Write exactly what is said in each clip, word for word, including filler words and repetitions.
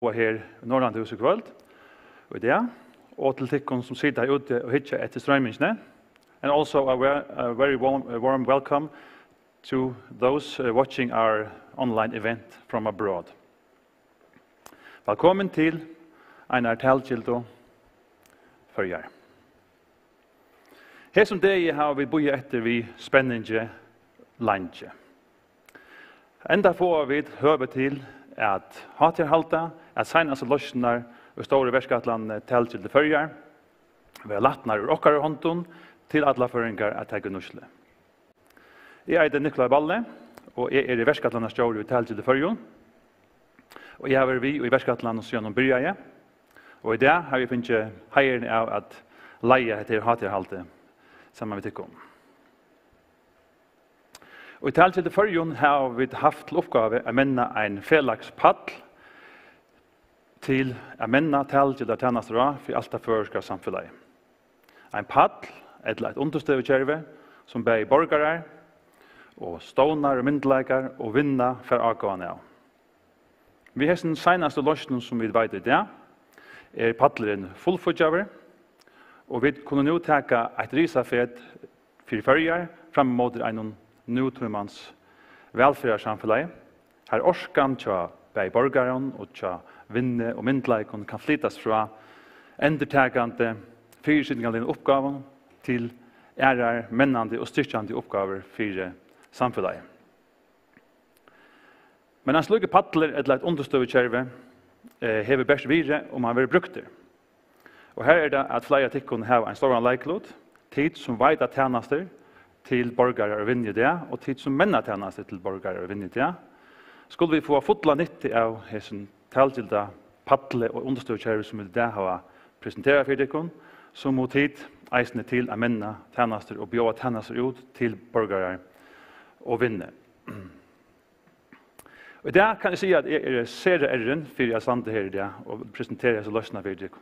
og her í Norðurlandahúsi í kvøld og í dag, og til tykkum, sum sita úti og hyggja eftir stroymingini. And also a, ve- a very warm, a warm welcome to those uh, watching our online event from abroad. Vælkomin til Einar Talgildu Føroyar. Hesum degi hava vit bíðað eftir við spenningi leingi. Enda fáa vit høvi til at hátíðarhalda, at seinastu loysnirnar í stóru verkætlanini Talgildi Føroyar verða latnar úr okkara hondum til allar føroyingar at taka í nýtslu. Eg eiti Nikolai Balle, og eg eri verkætlanarstjóri í Talgildi Føroyum. Og eg havi verið við í verkætlanini síðan hon byrjaði. Og í dag havi eg fingið heiðurin av at leiða hetta her hátíðarhaldið saman við tykkum. Og í Talgildi Føroyum hava vit havt til uppgávu at menna ein felags pall til at menna talgildar tænastur á fyri alt tað føroyska samfelagið. Ein pall ella eitt undirstøðukervi, sum bæði borgarar og stovnar og myndugleikar og vinna fær ágóðan av. Við hesum seinastu loysnum, sum vit veita í dag, er pallurin fullfíggjaður, og vit kunnu nú taka eitt risafet fyri Føroyar fram móti einum nútímans vælferðarsamfelagi, har orkan hjá bæði borgarum og hjá vinnu og myndugleikum kann flytast frá endurtakandi, fyrisitingarligum uppgávum til aðrar mennandi og styrkjandi uppgávur fyri samfelagið. Men ein slíkur pallur ella eitt undirstøðukervi eh, hevur bert virði, um hann verður brúktur. Og har er tað, at fleiri av tykkum hava ein stóran leiklut, tit sum veita tænastur til borgarar og vinnu í dag, og tit sum menna tænastur til borgarar og vinnu í dag, skulu vit fáa fulla nyttu av hesum talgilda palli og undirstøðukervi, sum vit í dag hava presenterað fyri tykkum, so mugu tit eisini til at menna tænastur og bjóða tænastur út til borgarar og vinnu. Í dag kann eg siga, at eg eri sera errin fyri at standa her í dag og presentera hesa loysnina fyri tykkum.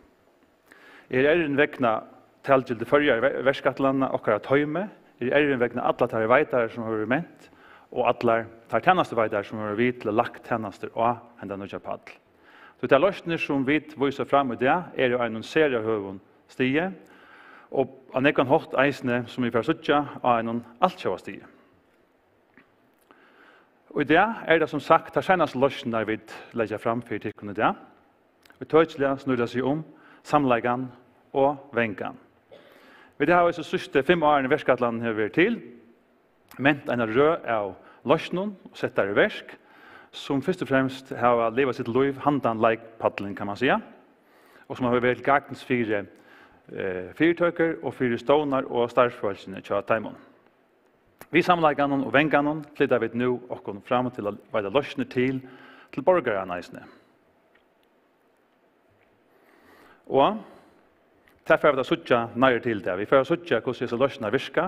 Eg eri errin vegna Talgildi Føroyar, ver- verkætlanina, okkara toymi. Eg eri errin vegna allar tær veitarar, sum hava verið ment, og allar tær tænastuveitarar, sum hava verið við til at lagt tænastur á henda nýggja pall. Tí tær loysnir, sum vit vísa fram í dag, eru á einum sera høgum stigi, og á nógvan hátt eisini, sum vit fara at síggja, á einum altjóða stigi. Og í dag er tað sum sagt tær seinastu loysnirnar, vit leggja fram fyri tykkum í dag. Ítøkiliga snýr tað seg um samleikan og vangan. Vit hava hesi síðstu fimm árini, verkætlanin hevur verið til, ment eina røð av loysnum og sett tær í verk, sum fyrst og fremst hava livað sítt lív handan leikpallin, kann man siga, og sum hava verið til gagns fyri eh, fyritøkur og fyri stovnar og starvsfólkini hjá teimum. Við samleikanum og vanganum flyta vit nú okkum fram til at veita loysnir til, til borgaran eisini. Og tað fara vit at síggja nærri til tað. Vit fara at síggja, hvussu hesar loysnirnar virka,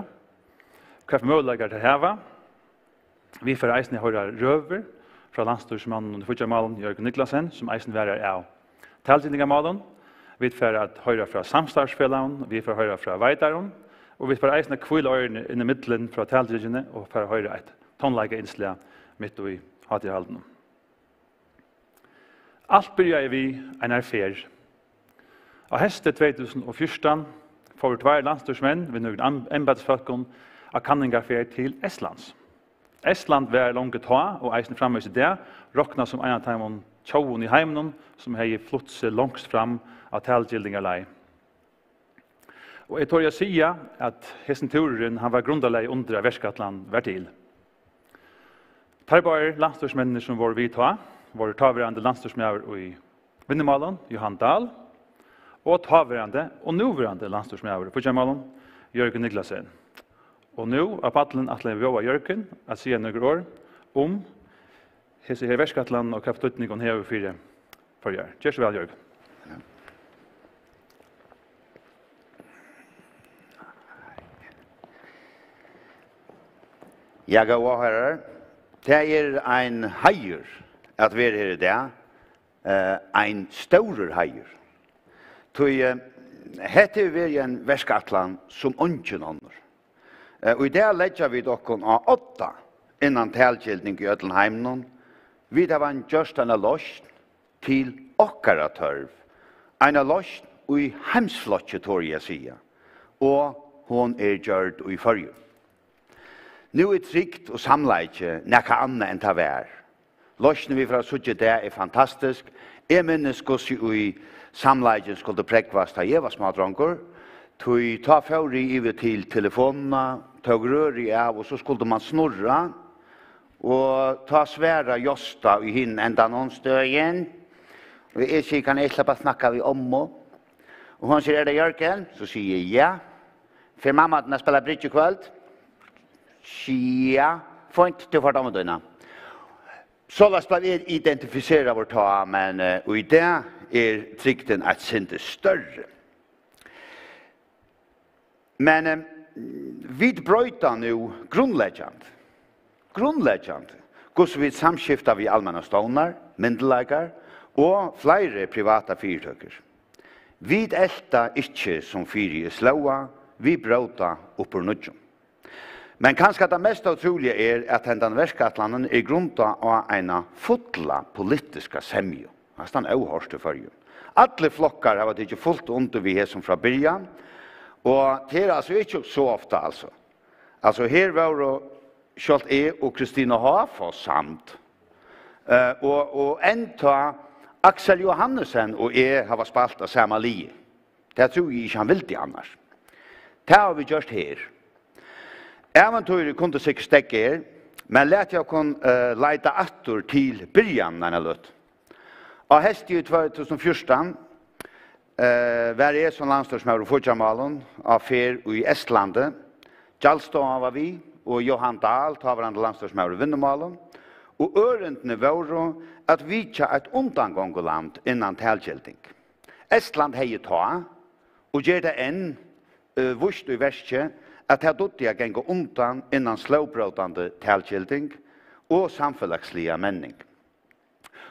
hvat fyri møguleikar tær hava. Vit fara eisini at hoyra røður frá landsstýrismanninum í fíggjarmálum, Jørgen Niclasen, sum eisini varar av talgildingarmálum. Vit fara at hoyra frá samstarvsfelagum, vit fara at hoyra frá veitarum, og vit fara eisini at hvíla oyruni inn í millum frá talgildingini og fara at hoyra eitt tónleikainnslag mitt í hátíðarhaldinum. Alt byrjaði við einari ferð. Á heysti tvey túsund og fjúrtan fóru tveir landsstýrismenn við nøkrum am- embætisfólkum á kanningarferð til Estlands. Estland var longu tá, og eisini framvegis í dag, roknað sum ein av teimum tjóðum í heiminum, sum hevði flutt seg longst fram á talgildingarleið. Og eg tori at siga, at hesin túrurin, hann var grundarlagið undir, at verkætlan var til. Teir báðir landsstýrismenninir, sum vóru við tá, vóru táverandi landsstýrismaður í vinnumálum, Johan Dahl, og táverandi og núverandi landsstýrismaður í fíggjarmálum, Jørgen Niclasen. Og nú á pallin ætli eg at bjóða Jørgen at siga nøkur orð um hesi her verkætlan og hvat týdning hon hevur fyri Føroyar. Ger so væl, Jørgen. Ja, góðu áhoyrarar. Tað er ein heiður at vera her í dag. Eh, ein stórur heiður. Tí eh, hetta hevur verið ein verkætlan sum eingin onnur. Eh, og í dag leggja vit okkum á odda innan talgilding í øllum heiminum. Vit hava gjørt eina loysn til okkara tørv, eina loysn í heimsflokki, tori eg at siga, og hon er gjørd í Føroyum. Nú er trygd og samleiki nakað annað enn tað var. Loysnin, vit fara at síggja í dag, er fantastisk. Eg minnist, hvussu í samleikin skuldi prógvast, tá eg var smádrongur, tí tá fór eg yvir til telefonina, tók rørið av, og so skuldi mann snurra, og tá svarar Josta í hinum endanum, støðin, og eg sigi: "Kann eg sleppa at snakka við ommu?" Og hon sigur: "Er tað Jørgen?" So sigi eg: "Ja." "Fer mamma tín at spæla bridge í kvøld?" "Ja." "Fínt, tú fært ommu tína." Soleiðis bleiv eg identifiseraður tá, men, eh, og í dag er trygdin eitt sindur størri. Men, eh, vit broyta nú grundleggjandi, grundleggjandi, hvussu vit samskifta við almennar stovnar, myndugleikar og fleiri privatar fyritøkur. Vit elta ikki, sum fyri er slóðað, vit bróta upp úr nýggjum. Men kanska tað mest ótrúliga er, at hendan verkætlanin er grundað á eina fulla politiska semju. Næstan óhoyrt í Føroyum. Allir flokkar hava tikið fult undir við hesum frá byrjan, og tað er altso ikki so ofta, altso. Altso, her vóru sjálvt eg og Kristina Háfoss samd, eh, og, og enntá Aksel Johannesen og eg hava spælt á sama liði. Tað trúði eg ikki, hann vildi annars. Tað hava vit gjørt her. Ævintýrið kundi sikkurt steðgað her, men latið okkum, eh, leita aftur til byrjanina eina løtu. Á heysti í tvey túsund og fjúrtan, eh, var eg sum landsstýrismaður í fíggjarmálum á ferð í Estlandi. Gjaldstovan var við, og Johan Dahl, táverandi landsstýrismaður í vinnumálum, og ørindini vóru at vitja eitt undangonguland innan talgilding. Estland hevði tá, og ger tað enn, eh, víst í verki, at tað dugdi at ganga undan innan slóðbrótandi talgilding og samfelagsliga menning.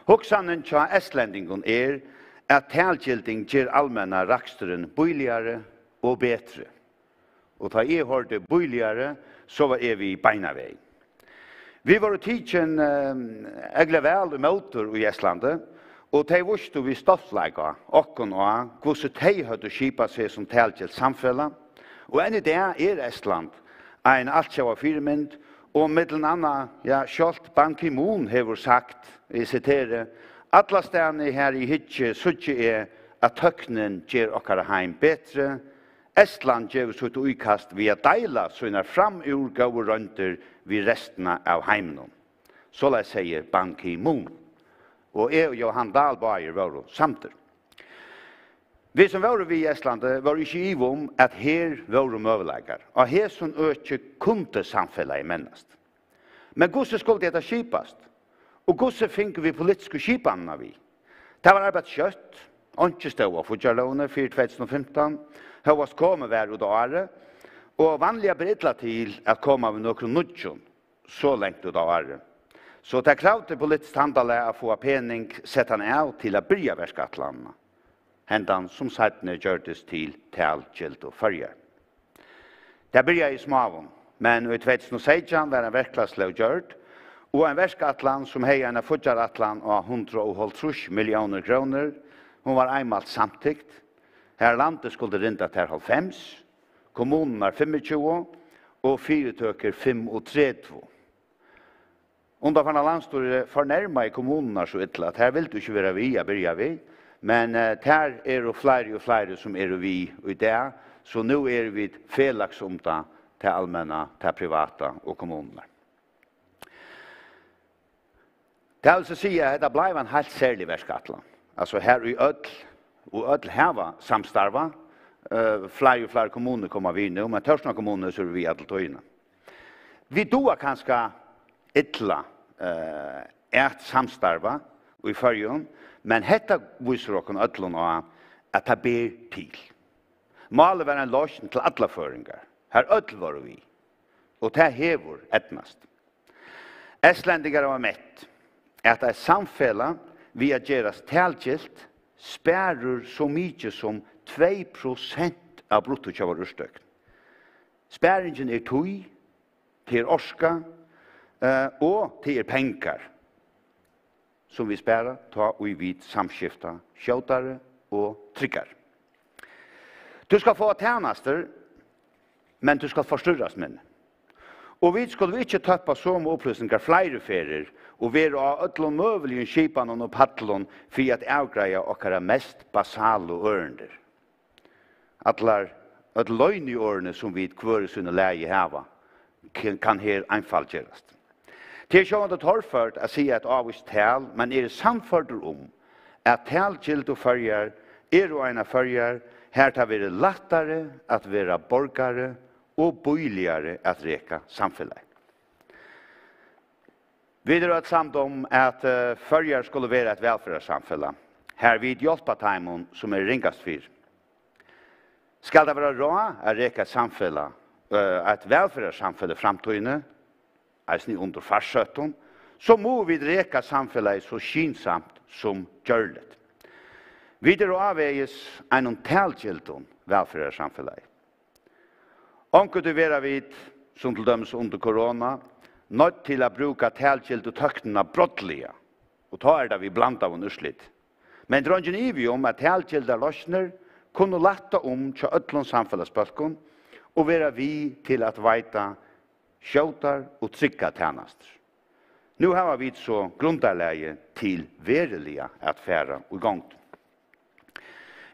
Hugsanin hjá estlendingum er, at talgilding ger almenna raksturin bíligari og betri. Og tá eg hoyrdi bíligari, so var eg við beinanvegin. Vit vóru tikin, eh, ógvuliga væl ímótur í Estlandi, og tey vístu við stoltleika okkum á, hvussu tey høvdu skipað seg sum talgilt samfelag. Og enn í dag er Estland ein altjóða fyrimynd, og millum annað, ja, sjálvt Ban Ki-moon hevur sagt, eg siteri: "Allastaðni har eg hyggi, síggi eg, at tøknin ger okkara heim betri. Estland gevur sítt íkast við at deila sínar framúr góðu royndir við restina av heiminum." Soleiðis segði Ban Ki-moon. Og eg og Johan Dahl báðir vóru samdir. Vit sum vóru við í Estlandi, vóru ikki í iva um, at her vóru møguleikar. Á hesum øki kundi samfelagið mennast. Men hvussu skuldi hetta skipast? Og hvussu fingu vit politisku skipanina við? Tað var arbeitt skjótt. Einki stóð á fíggjarlógini fyri tvey túsund og fimtan, hóast komið var út á árið, og vanliga ber illa til at koma við nøkrum nýggjum so langt út á árið. So tað kravdi politiskt handalag at fáa pening settan av til at byrja verkætlanina, hendan sum seinni gjørdist til Talgildu Føroyar. Tað byrjaði í smáum, men í tvey túsund og seytjan var ein verklagslóg gjørd, og ein verkætlan, sum hevði eina fíggjarætlan á hundrað og hálvtrýss milliónir krónur, hon var einmælt samtykt, har landið skuldi rinda tær hálvfems, kommunurnar fimmogtjúgu og fyritøkur fimmogtretivu. Undanfarna landsstýri fornermaði kommunurnar so illa, at tær vildu ikki vera við at byrja við, men, eh, tær eru fleiri og fleiri, sum eru við í dag, so nú eru vit felags um tað, tað almenna, tað privata og kommunurnar. Tað vil so siga, at hetta bleiv ein heilt serlig verkætlan. Altso, har í øll, og øll hava samstarvað, eh, fleiri og fleiri kommunur koma við nú, men Tórshavnar kommuna hevur sitið við alla tíðina. Vit duga kanska illa, eh, at samstarva í Føroyum, men hetta vísir okkum øllum á, at tað ber til. Málið var ein loysn til allar føroyingar, har øll vóru við, og tað hevur eydnast. Estlendingar hava mett, at eitt samfelag við at gerast talgilt sparir so mikið sum tvey prosent av bruttotjóðarúrtøkuni. Sparingin er tíð, tað er orka, eh, og tað er pengar. sum vit spara, tá ið vit samskifta skjótari og tryggari. Tú skalt fáa tænastur, men tú skalt forstyrrast minni. Og vit skulu ikki tøppa somu upplýsingar fleiri ferðir og vera á øllum møguligum skipanum og pallum fyri at avgreiða okkara mest basalu ørindi. Allar, øll loyniorðini, sum vit hvør í sínum lagi hava, kann, kann her einfalt gerast. Tað er sjálvandi torført at siga eitt ávíst tal, men eg eri sannførdur um, at talgildu Føroyar eru eina Føroyar, har tað verður lættari at vera borgari og bíligari at reka samfelagið. Vit eru øll samd um, at, eh, Føroyar skulu vera eitt vælferðarsamfelag, har vit hjálpa teimum, sum eru ringast fyri. Skal tað vera ráð at reka eitt samfelag, eh, eitt vælferðarsamfelag í framtíðini, eisini undir farsóttum, so mugu vit reka samfelagið so skynsamt sum gjørligt. Vit eru ávegis einum talgildum vælferðarsamfelagi. Onkuntíð verða vit, sum til dømis undir korona, noydd til at brúka talgildu tøknina brádliga, og tá er tað við blandaðum úrsliti. Men tað er eingin ivi um, at talgildar loysnir kunnu lætta um hjá øllum samfelagsbólkum og vera við til at veita skjótar og tryggar tænastur. Nú hava vit so grundarlagið til veruliga at fara í gongd.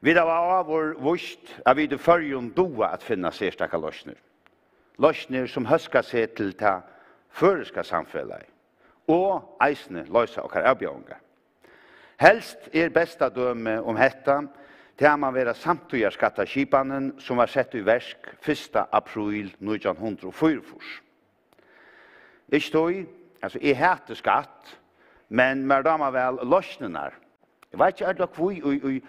Vit hava áður víst, at vit í Føroyum duga at finna serstakar loysnir. Loysnir, sum hóska seg til tað føroyska samfelagið og eisini loysa okkara avbjóðingar. Helst er besta dømi um hetta, tað man vera samtíðarskattaskipanin, sum var sett í verk fyrsta apríl nítjan hundrað og fýraogfýrs. Ikki tí, altso, eg hati skatt, men mær dámar væl loysnirnar. Eg veit ikki, er tað hví í, í,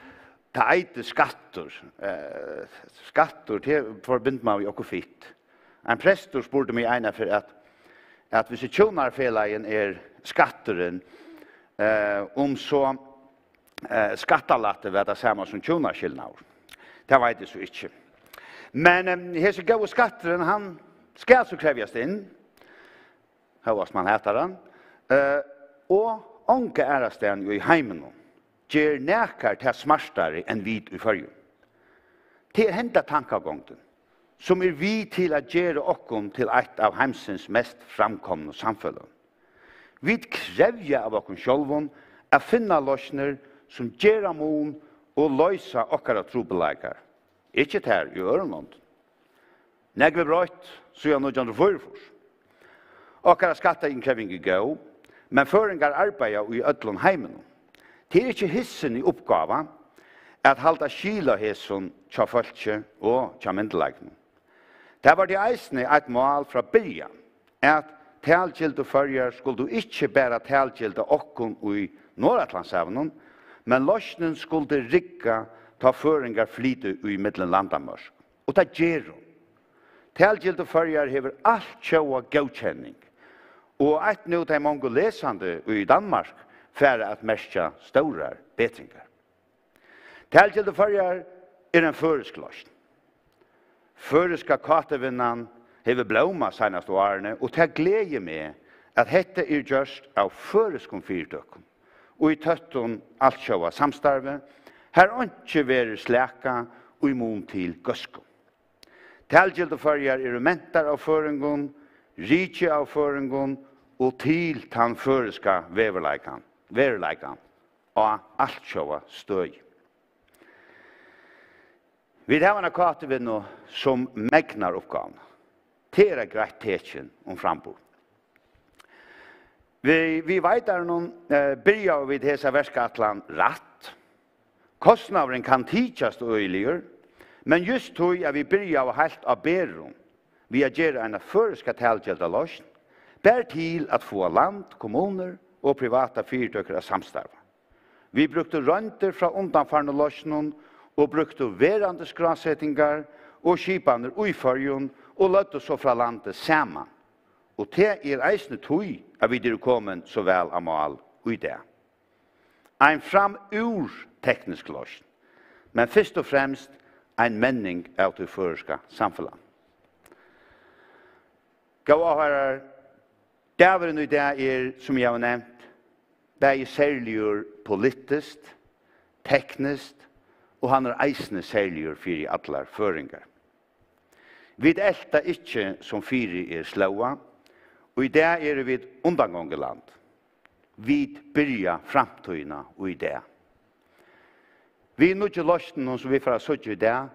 tað eitur skattur. Eh, skattur, tað forbindur man við okkurt fitt. Ein prestur spurdi meg eina ferð, at, at hvis hjúnarfelagin er skatturin, eh, um so, eh, skattalætti var tað sama sum hjúnaskilnaður. Tað veit eg so ikki. Men, eh, hesin góði skatturin, hann skal so krevjast inn, hóast man hatar hann. Eh, og onga aðrastaðni í heiminum ger nakar tað smartari enn vit í Føroyum. Tað er henda tankagongdin, sum er við til at gera okkum til eitt av heimsins mest framkomnu samfeløgum. Vit krevja av okkum sjálvum at finna loysnir, sum gera mun og loysa okkara trupulleikar. Ikki tær í øðrum londum. Nógv er broytt síðan nítjan hundrað og fýraogfýrs. Okkara skattainnkrevjing er góð, men føroyingar arbeiða í øllum heiminum. Tað er ikki hissini uppgáva at halda skil á hesum hjá fólki og hjá myndugleikunum. Tað var tí eisini eitt mál frá byrjan, at talgildu Føroyar skuldu ikki bara talgilda okkum í Norðuratlantshavinum, men loysnin skuldi rigga, tá føroyingar flyta í millum landamørk. Og tað ger hon. Talgildu Føroyar hevur altjóða góðkenning, og eitt nú tey mongu lesandi í Danmark fara at merkja stórar betringar. Talgildu Føroyar er ein føroysk loysn. Føroyska kátivinnan hevur blómað seinastu árini, og tað gleðir meg, at hetta er gjørt av føroyskum fyritøkum og í tøttum altjóða samstarvi, har einki verður slakað í mun til góðsku. Talgildu Føroyar eru mentar av føroyingum, rikið av føroyingum og til tann føroyska veðurleikan, veruleikan á altjóða støði. Vit hava eina kátivinnu, sum megnar uppgávuna. Tað er eitt greitt tekin um framburð. Við, við veitaranum, eh, byrjaðu vit hesa verkætlan rætt. Kostnaðurin kann tykjast øgiligur, men júst tí at vit byrjaðu heilt á berum við at gera eina føroyska talgilda loysn, bar til at fáa land, kommunur og privatar fyritøkur at samstarva. Vit brúktu royndir frá undanfarnu loysnum og brúktu verandi skrásetingar og skipanir í Føroyum og løgdu so frá landi saman. Og tað er eisini tí, at vit eru komin so væl á mál í dag. Ein framúr teknisk loysn, men fyrst og fremst ein menning av tí føroyska samfelagnum. Góðu áhoyrarar, dagurin í dag er, sum eg havi nevnt, bæði serligur politiskt, tekniskt, og hann er eisini serligur fyri allar føroyingar. Vit elta ikki, sum fyri er slóðað, og í dag eru vit undangonguland. Vit byrja framtíðina í dag. Við nýggju loysnunum, sum vit fara at síggja í dag,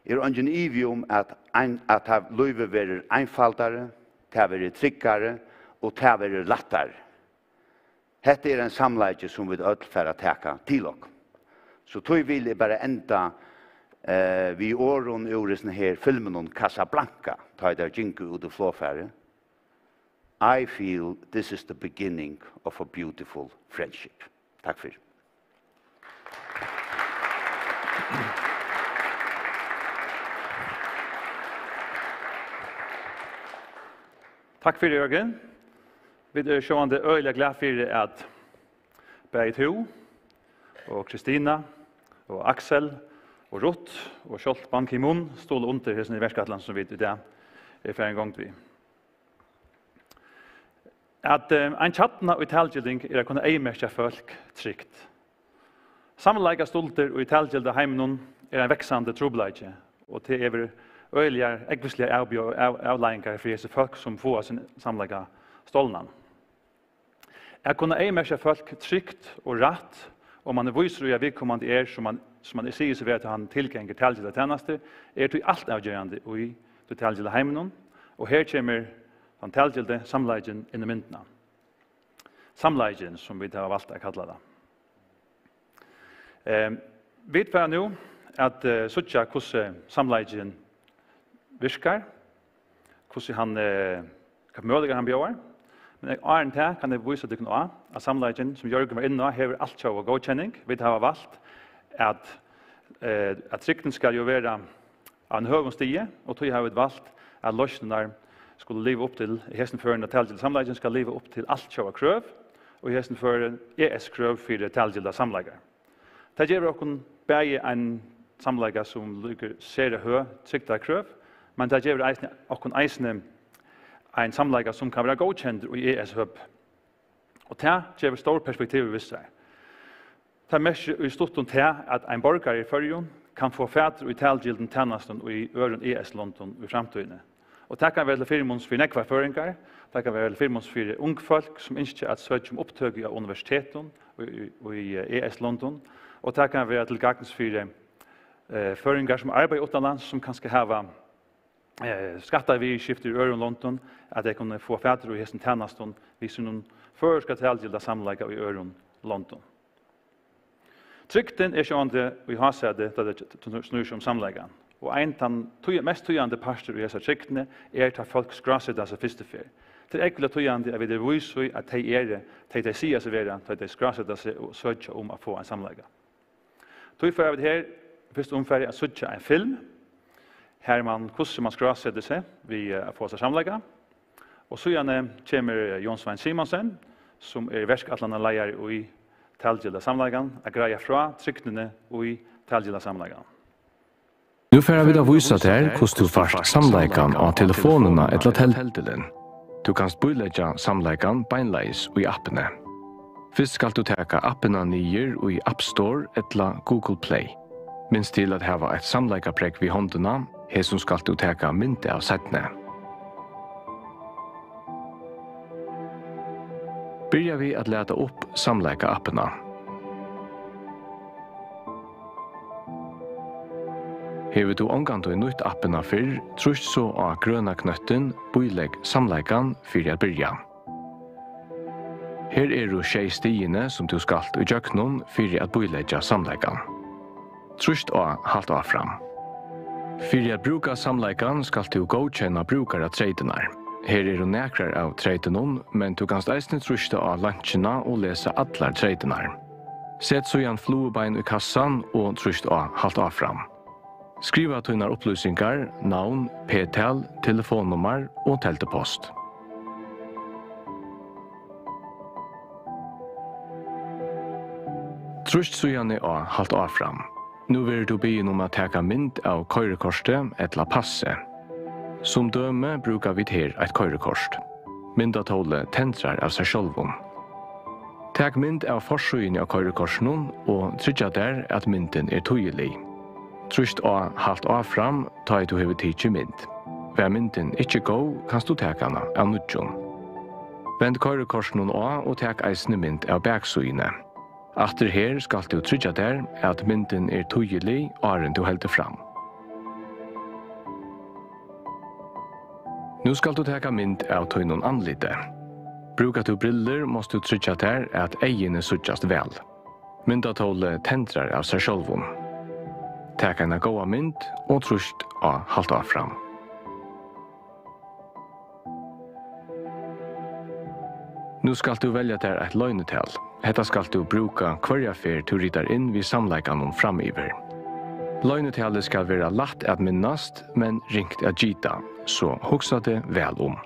er eingin ivi um, at ein, at tað, lívið verður einfaldari, tað verður tryggari og tað verður lættari. Hetta er ein samleiki, sum vit øll fara at taka til okkum. So tí vil eg bara enda, eh, við orðum úr hesum her filminum Casablanca, tá ið teir gingu út í flogfarið. I feel this is the beginning of a beautiful friendship. Takk fyri. Takk fyri, Jørgen. Vit eru sjálvandi øgiliga glað fyri, at bæði tú og Kristina og Aksel og Ruth og sjálvt Ban Ki-moon stuðla undir hesum verkætlan, sum vit í dag eru farin í gongd við. At, eh, ein kjarna í talgilding er at kunna eyðmerkja fólk trygt. Samleikastuldur í talgilda heiminum er ein vaksandi trupulleiki, og tað hevur øgiligar, ógvusligar avbjóð-, av-, avleiðingar fyri hesi fólk, sum fáa sín samleika stolnan. At kunna eyðmerkja fólk trygt og rætt, um mann er vísur í, at viðkomandi er, sum mann, sum mann sigur seg vera, tá hann tilgongur talgildar tænastur, er tí altavgerandi í tí talgilda heiminum, og her kemur tann talgildi samleikin inn í myndina. Samleikin, sum vit hava valt at kalla tað. Ehm, vit fara nú at, eh, síggja, hvussu samleikin virkar, hvussu hann, eh, hvat møguleikar hann bjóðar. Men eg, áðrenn tað kann eg vísa tykkum á, at samleikin, sum Jørgen var inni á, hevur altjóða góðkenning. Vit hava valt, at, eh, at trygdin skal jú vera á einum høgum stigi, og tí hava vit valt, at loysnirnar skulu liva upp til, í hesum førum, at talgildi samleikin skal liva upp til altjóða krøv, og í hesum førum E S-krøv fyri talgildar samleikar. Tað gevur okkum bæði ein samleika, sum liggur sera høg trygdarkrøv, men tað gevur eisini, okkum eisini ein samleika, sum kann vera góðkendur í E S-høpi. Og tað gevur stór perspektiv við sær. Tað merkir í stuttum tað, at ein borgari í Føroyum kann fáa fatur í talgildum tænastum í øðrum E S-londum í framtíðini. Og tað kann vera til fyrimuns fyri nógvar føroyingar, tað kann vera til fyrimuns fyri ung fólk, sum ynskja at søkja um upptøku á universitetum í, í, í, eh, E S-londum, og tað kann vera til gagns fyri, eh, føroyingar, sum arbeiða uttanlands, sum kanska hava, eh, skattaviðurskifti í øðrum londum, at tey kunnu fáa fatur í hesum tænastum við sínum føroyska talgilda samleika í øðrum londum. Trygdin er sjálvandi í hásæti, tá tað snýr seg um samleikan. Og ein tann tí-, mest týðandi partur í hesari trygdini er, tá fólk skráseta seg fyrstu ferð. Tað er ógvuliga týðandi, at vit eru vís í, at tey eru, tey, tey siga seg vera, tá tey skráseta seg og søkja um at fáa ein samleika. Tí fara vit her í fyrstu umfari at síggja ein film, har mann, hvussu mann skrásetir seg við, eh, at fáa sær samleika. Og síðani kemur, eh, Jón Svein Simonsen, sum er verkætlanaleiðari í Talgilda Samleikan, at greiða frá trygdini í Talgilda Samleikan. Nú fara vit at vísa tær, hvussu tú fært samleikan á telefonina ella teldilin. Tú kanst bíleggja samleikan beinleiðis í appini. Fyrst skalt tú taka appina niður í App Store ella Google Play. Minst til at hava eitt samleikaprógv við hondina, hesum skalt tú taka mynd av seinni. Byrja við at lata upp samleikaappina. Hevur tú ongantíð nýtt appina fyrr, trýst so á grøna knøttin, bílegg samleikan fyri at byrja. Her eru sjey stigini, sum tú skalt ígjøgnum fyri at bíleggja samleikan. Trýst á Halt áfram. Fyri at brúka samleikan skalt tú góðkenna brúkaratreytirnar. Her eru nakrar av treytunum, men tú kanst eisini trýsta á leinkjuna og lesa allar treytirnar. Set síðan flugubein í kassan og trýst á Halt áfram. Skriva tínar upplýsingar, navn, p-tal, telefonnummar og teldupost. Trýst síðani á Halt áfram. Nú verður tú biðin um at taka mynd av koyrikorti ella passi. Sum dømi brúka vit her eitt koyrikort. Myndatólið tendrar av sær sjálvum. Tak mynd av forsíðuni á koyrikortinum og tryggja tær, at myndin er týðilig. Trýst á Halt áfram, tá ið tú hevur tikið mynd. Var myndin ikki góð, kanst tú taka hana av nýggjum. Vend koyrikortinum á og tak eisini mynd av baksíðuni. Aftur her skalt tú tryggja tær, at myndin er týðilig, áðrenn tú heldur fram. Nú skalt tú taka mynd av tínum andliti. Brúkar tú brillur, mást tú tryggja tær, at eyguni síggjast væl. Myndatólið tendrar av sær sjálvum. Tak eina góða mynd og trýst á Halt áfram. Nú skalt tú velja tær eitt loynital. Hetta skalt tú brúka hvørja ferð tú ritar inn við samleikanum framyvir. Loynitalið skal vera lætt at minnast, men ringt at gita, so hugsa teg væl um.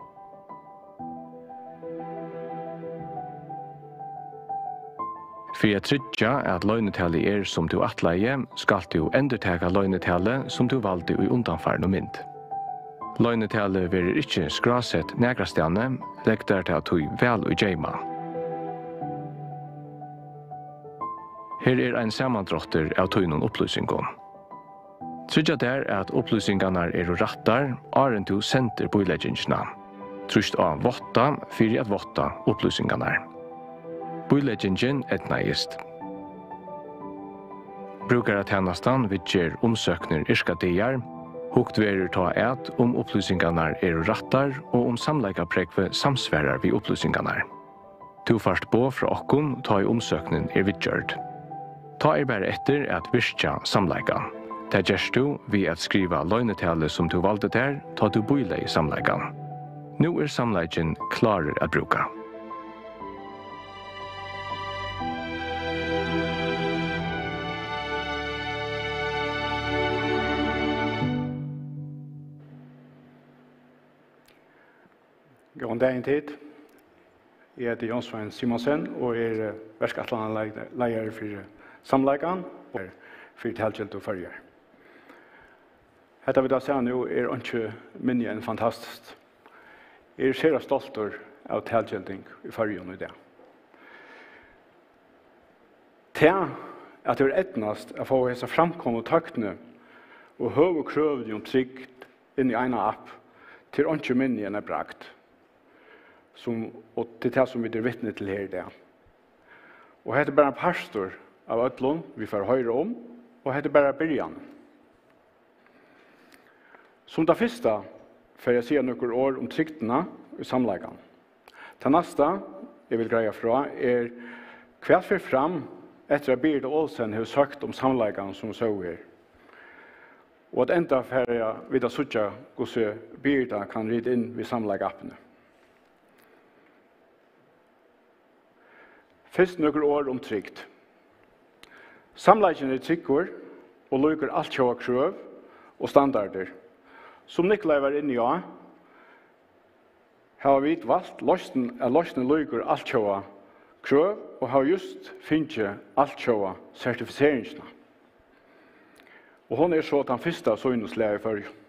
Fyri at tryggja, at loynitalið er, sum tú ætlaði, skalt tú endurtaka loynitalið, sum tú valdi í undanfarnu mynd. Loynitalið verður ikki skrásett nakrastaðni, legg tær tað tí væl í geyma. Her er ein samandráttur av tínum upplýsingum. Tryggja tær, at upplýsingarnar eru rættar, áðrenn tú sendir bíleggingina. Trýst á Vátta fyri at vátta upplýsingarnar. Bíleggingin eydnaðist. Brúkaratænastan viðger umsóknir yrkadigar. Hugt verður tá at, um upplýsingarnar eru rættar og um samleikaprógvið samsvarar við upplýsingarnar. Tú fært boð frá okkum, tá ið umsóknin er viðgjørd. Tá er bara eftir at virkja samleikan. Tað gert tú við at skriva loynitalið, sum tú valdi tær, tá tú bílegði samleikan. Nú er samleikin klárur at brúka. Góðan dagin, tit. Eg eiti Jónsvein Simonsen og eri, eh, verkætlanarleiðari fyri Samleikan og fyri Talgildu Føroyar. Hetta, vit hava sæð nú, er einki minni enn fantastiskt. Eg eri sera stoltur av talgilding í Føroyum í dag. Tað, at tað hevur eydnast at fáa hesa framkomnu tøkni og høgu krøvini um trygd inn í eina app, tað er einki minni enn ein bragd, sum, og tað er tað, sum vit eru vitni til her í dag. Og hetta er bara ein partur av øllum, vit fara at hoyra um, og hetta er bara byrjanin. Sum tað fyrsta fari eg at siga nøkur orð um trygdina í Samleikan. Tað næsta, eg vil greiða frá, er, hvat fer fram, eftir at Birita Olsen hevur søkt um Samleikan, sum hon sá her. Og at enda fara vit at síggja, hvussu Birita kann rita inn við Samleika-appini. Fyrst nøkur orð um trygd. Samleikin er tryggur og lýkur altjóða krøv og standardir. Sum Nikolai var inni á, hava vit valt loysn, at loysnin lýkur altjóða krøv og hava júst fingið altjóða sertifiseringina. Og hon er so tann fyrsta av sínum slag í Føroyum.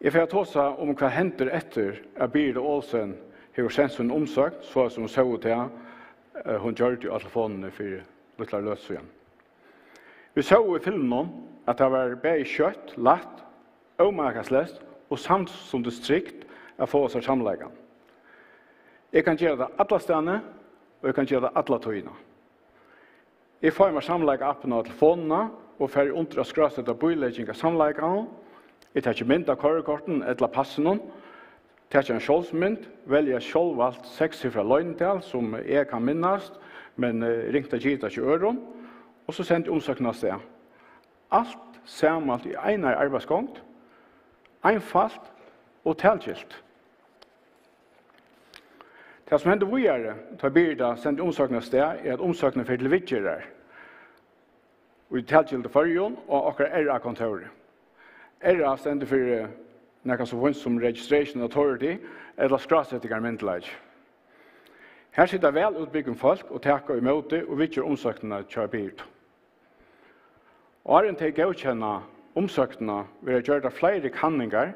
Eg fari at tosa um, hvat hendir eftir, at Birita Olsen hevur sent sína umsókn, so sum vit sóu tað, eh, hon gjørdi á telefonini fyri lítlari løtu síðan. Vit sóu í filminum, at tað var bæði skjótt, lætt, ómakaleyst og samstundis trygt at fáa sær samleikan. Eg kann gera tað allastaðni, og eg kann gera tað alla tíðina. Eg fái mær Samleika-appina á telefonina og fari undir at skráseta bílegging av samleikanum. Eg taki mynd av koyrikortinum ella passinum, taki eina sjálvsmynd, velji eitt sjálvvalt sekssifrað loynital, sum eg kann minnast, men, eh, ringt at gita hjá øðrum, og so sendi eg umsóknina avstað. Alt samalt í einari arbeiðsgongd, einfalt og talgilt. Tað, sum hendir víðari, tá Birita sendir umsókn avstað, er, at umsóknin fer til viðgerðar í Talgildu Føroyum á okkara R A-kontóri. R A stendur fyri nakað so fínt sum Registration Authority ella skrásetingarmyndugleiki. Har sita væl útbúgvin fólk og taka ímóti og viðgera umsóknina hjá Birita. Áðrenn tey góðkenna umsóknina, verða gjørdar fleiri kanningar,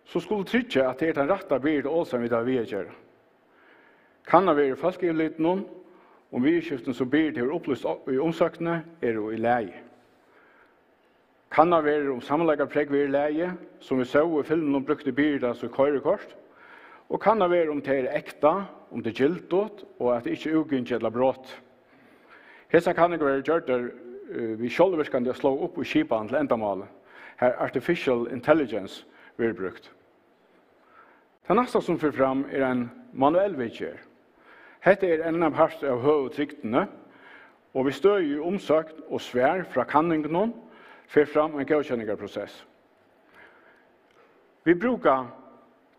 sum skulu tryggja, at tað er tann rætta Birita Olsen, vit hava við at gera. Kannað verður í fólkayvirlitinum, um viðurskiftini, sum Birita hevur upplýst í umsóknini, eru í lagi. Kannað verður, um samleikaprógv er í lagi, sum vit sóu í filminum, brúkti Birita sítt koyrikort, og kannað verður, um tað er ekta, um tað er gildut og at tað ikki er útgingið ella brotið. Hesar kanningar verða gjørdar, eh, við sjálvvirkandi at sláa upp í skipan til endamálið, har artificial intelligence verður brúkt. Tað næsta, sum fer fram, er ein manuell viðgerð. Hetta er enn ein partur av høgu trygdini, og við støði í umsókn og svar frá kanningunum fer fram ein góðkenningarprosess. Vit brúka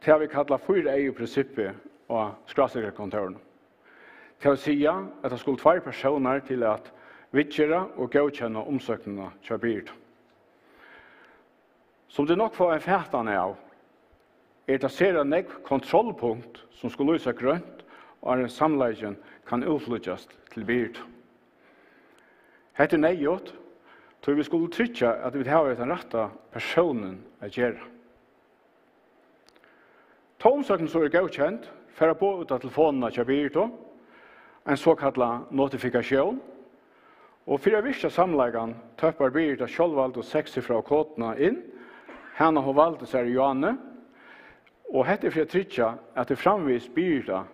tað, vit kalla fýra eygu-prinsippið á skrásetingarkontórunum. Tað vil siga, at tað skulu tveir persónar til at viðgera og góðkenna umsóknina hjá Birita. Sum tit nokk fáa ein fatan av, er tað sera nógv kontrollpunkt, sum skulu lýsa grønt, áðrenn samleikin kann útlíkjast til Birita. Hetta er neyðugt, tí vit skulu tryggja, at vit hava við tann rætta persónin at gera. Tá umsóknin so er góðkend, fara boð út á telefonina hjá Biritu, ein sokallað notifikatión, og fyri at virkja samleikan tøppar Birita sjálvvaldu sekssifraðu koduna inn, hana hon valdi sær í áðni, og hetta er fyri at tryggja, at tað er framvegis Birita,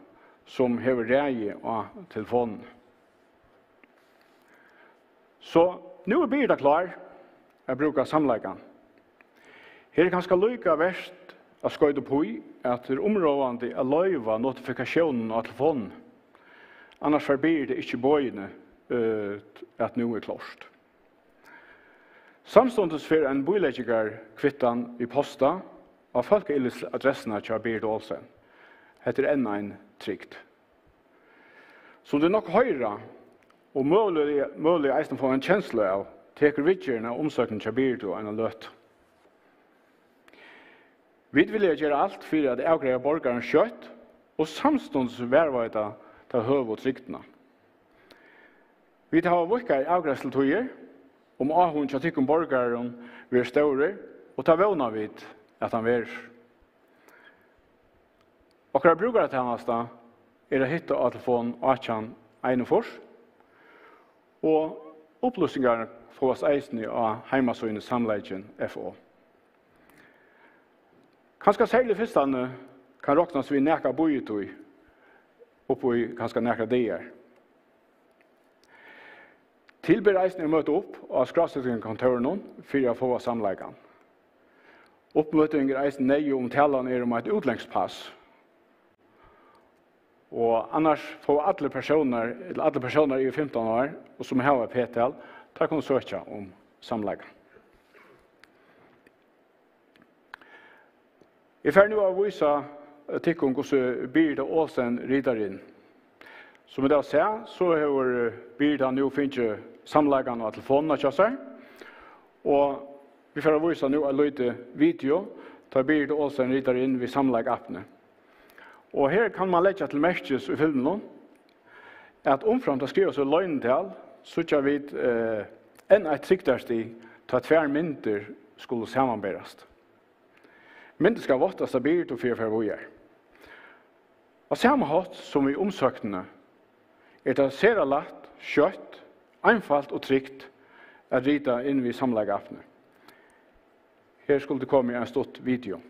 sum hevur ræði á telefonini. So, nú er Birita klár at brúka samleikan. Her er kanska líka vert at skoyta upp í, at tað er umráðandi at loyva notifikatiónina á telefonini. Annars fær Birita ikki boðini, øh, at nú er klárt. Samstundis fer ein bíleggingarkvittan í posta á fólkayvirlitsadressuna hjá Birita Olsen. Hetta er enn ein trygd. Sum tit nokk hoyra, og møguliga, møguliga eisini fáa ein kenslu av, tekur viðgerðin av umsóknini hjá Biritu eina løtu. Vit vilja gera alt fyri at avgreiða borgaran skjótt og samstundis varðveita ta høgu trygdina. Vit hava víðkar avgreiðslutíðir, um áhugin hjá tykkum borgarum verður stórur, og tað vóna vit, at hann verður. Okkara brúkaratænasta er at hitta á telefon átjan einogfýrs, og upplýsingar fáast eisini á heimasíðuni Samleikin F O. Kanska serliga fyrstani kann roknast við nakað bíðitíð, upp í kanska nakrar dagar. Til ber eisini at møta upp á skrásetingarkontórinum fyri at fáa samleikan. Uppmøting er eisini neyðug, um talan er um eitt útlendskt pass. Og annars fáa allir persónar, ella allir persónar yvir fimtan ár, og sum hava P-tal, teir kunnu søkja um samleikan. Eg fari nú at vísa, eh, tykkum, hvussu Birita Olsen ritar inn. Sum vit hava sæð, so hevur, eh, Birita nú fingið samleikan á telefonina hjá sær, og vit fara at vísa nú eitt lítið video, tá Birita Olsen ritar inn við Samleik-appini. Og her kann mann leggja til merkis í filminum, at umframt at skriva seg loynital, síggja vit, eh, enn eitt trygdarstig, tá tvær myndir skulu samanberast. Myndin skal váttast av Biritu fyri at fara víðari. Á sama hátt sum við umsóknini er tað sera lætt, skjótt, einfalt og trygt at rita inn við Samleik-appini. Her skuldi komið ein stutt video.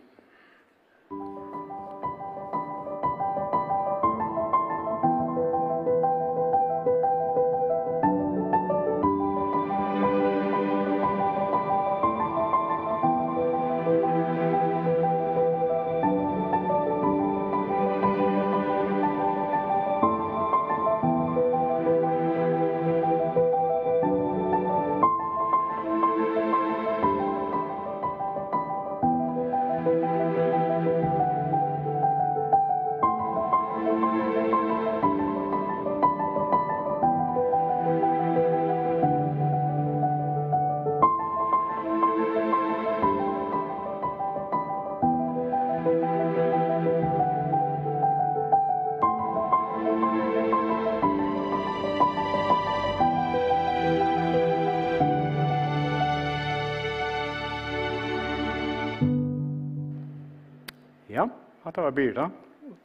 Ja, hatta var Birita.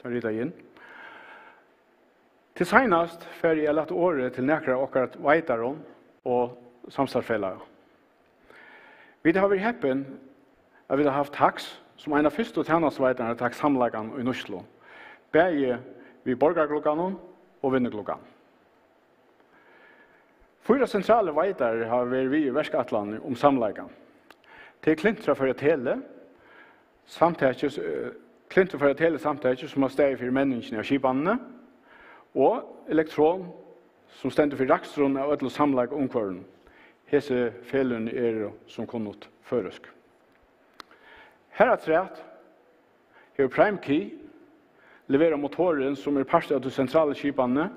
Tá rita eg inn. Til seinast fari eg at lata orðið til nakrar av okkara veitarum og samstarvsfelaga. Vit hava verið heppin, at vit hava havt Taks sum ein av fyrstu tænastuveitararnar av Taks-samleikan í nýtslu, bæði við borgarglugganum og vinnuglugganum. Fýra sentralir veitarar hava verið við í verkætlanini um samleikan. Tað er Klintra Føroya Tele, samtakið, eh, Klintra Føroya Tele samtakið, sum hevur staðið fyri menningini av skipanini, og Elektron, sum stendur fyri raksturin av øllum samleikaumhvørvinum. Hesi feløgini eru sum kunnugt føroysk. Harafturat hevur Prime Key leverað motorin, sum er partur av tí sentralu skipanini,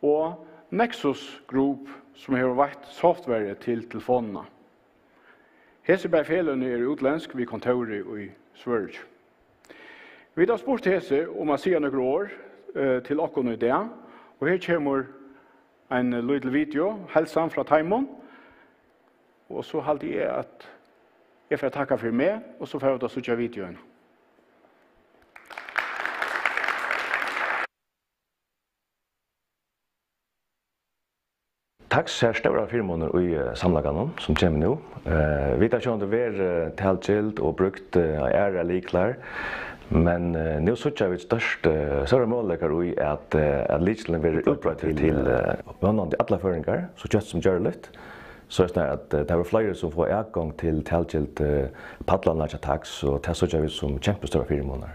og Nexus Group, sum hevur veitt software til telefonina. Hesi bæði feløgini eru útlendsk við kontóri í Svøríki. Vit hava spurt hesi um at siga nøkur orð, eh, til okkum í dag, og her kemur ein lítil video, heilsan frá teimum, og so haldi eg, at eg fari at takka fyri meg, og so fara vit at síggja videoina. Taks sær stórar fyrimunir í, eh, samleikanum, sum kemur nú. Eh, vit hava sjálvandi verið, eh, talgild og brúkt, eh, aðrar lyklar, men, eh, nú síggja vit stórt, eh, stórar møguleikar í at, eh, at lykilin verður útbreiddur til, eh, vónandi allar føroyingar, so skjótt sum gjørligt. So er snarari at, eh, tað verða fleiri, sum fáa atgongd til talgild, eh, pallarnar hjá Taks, og tað síggja vit sum kempustórar fyrimunar.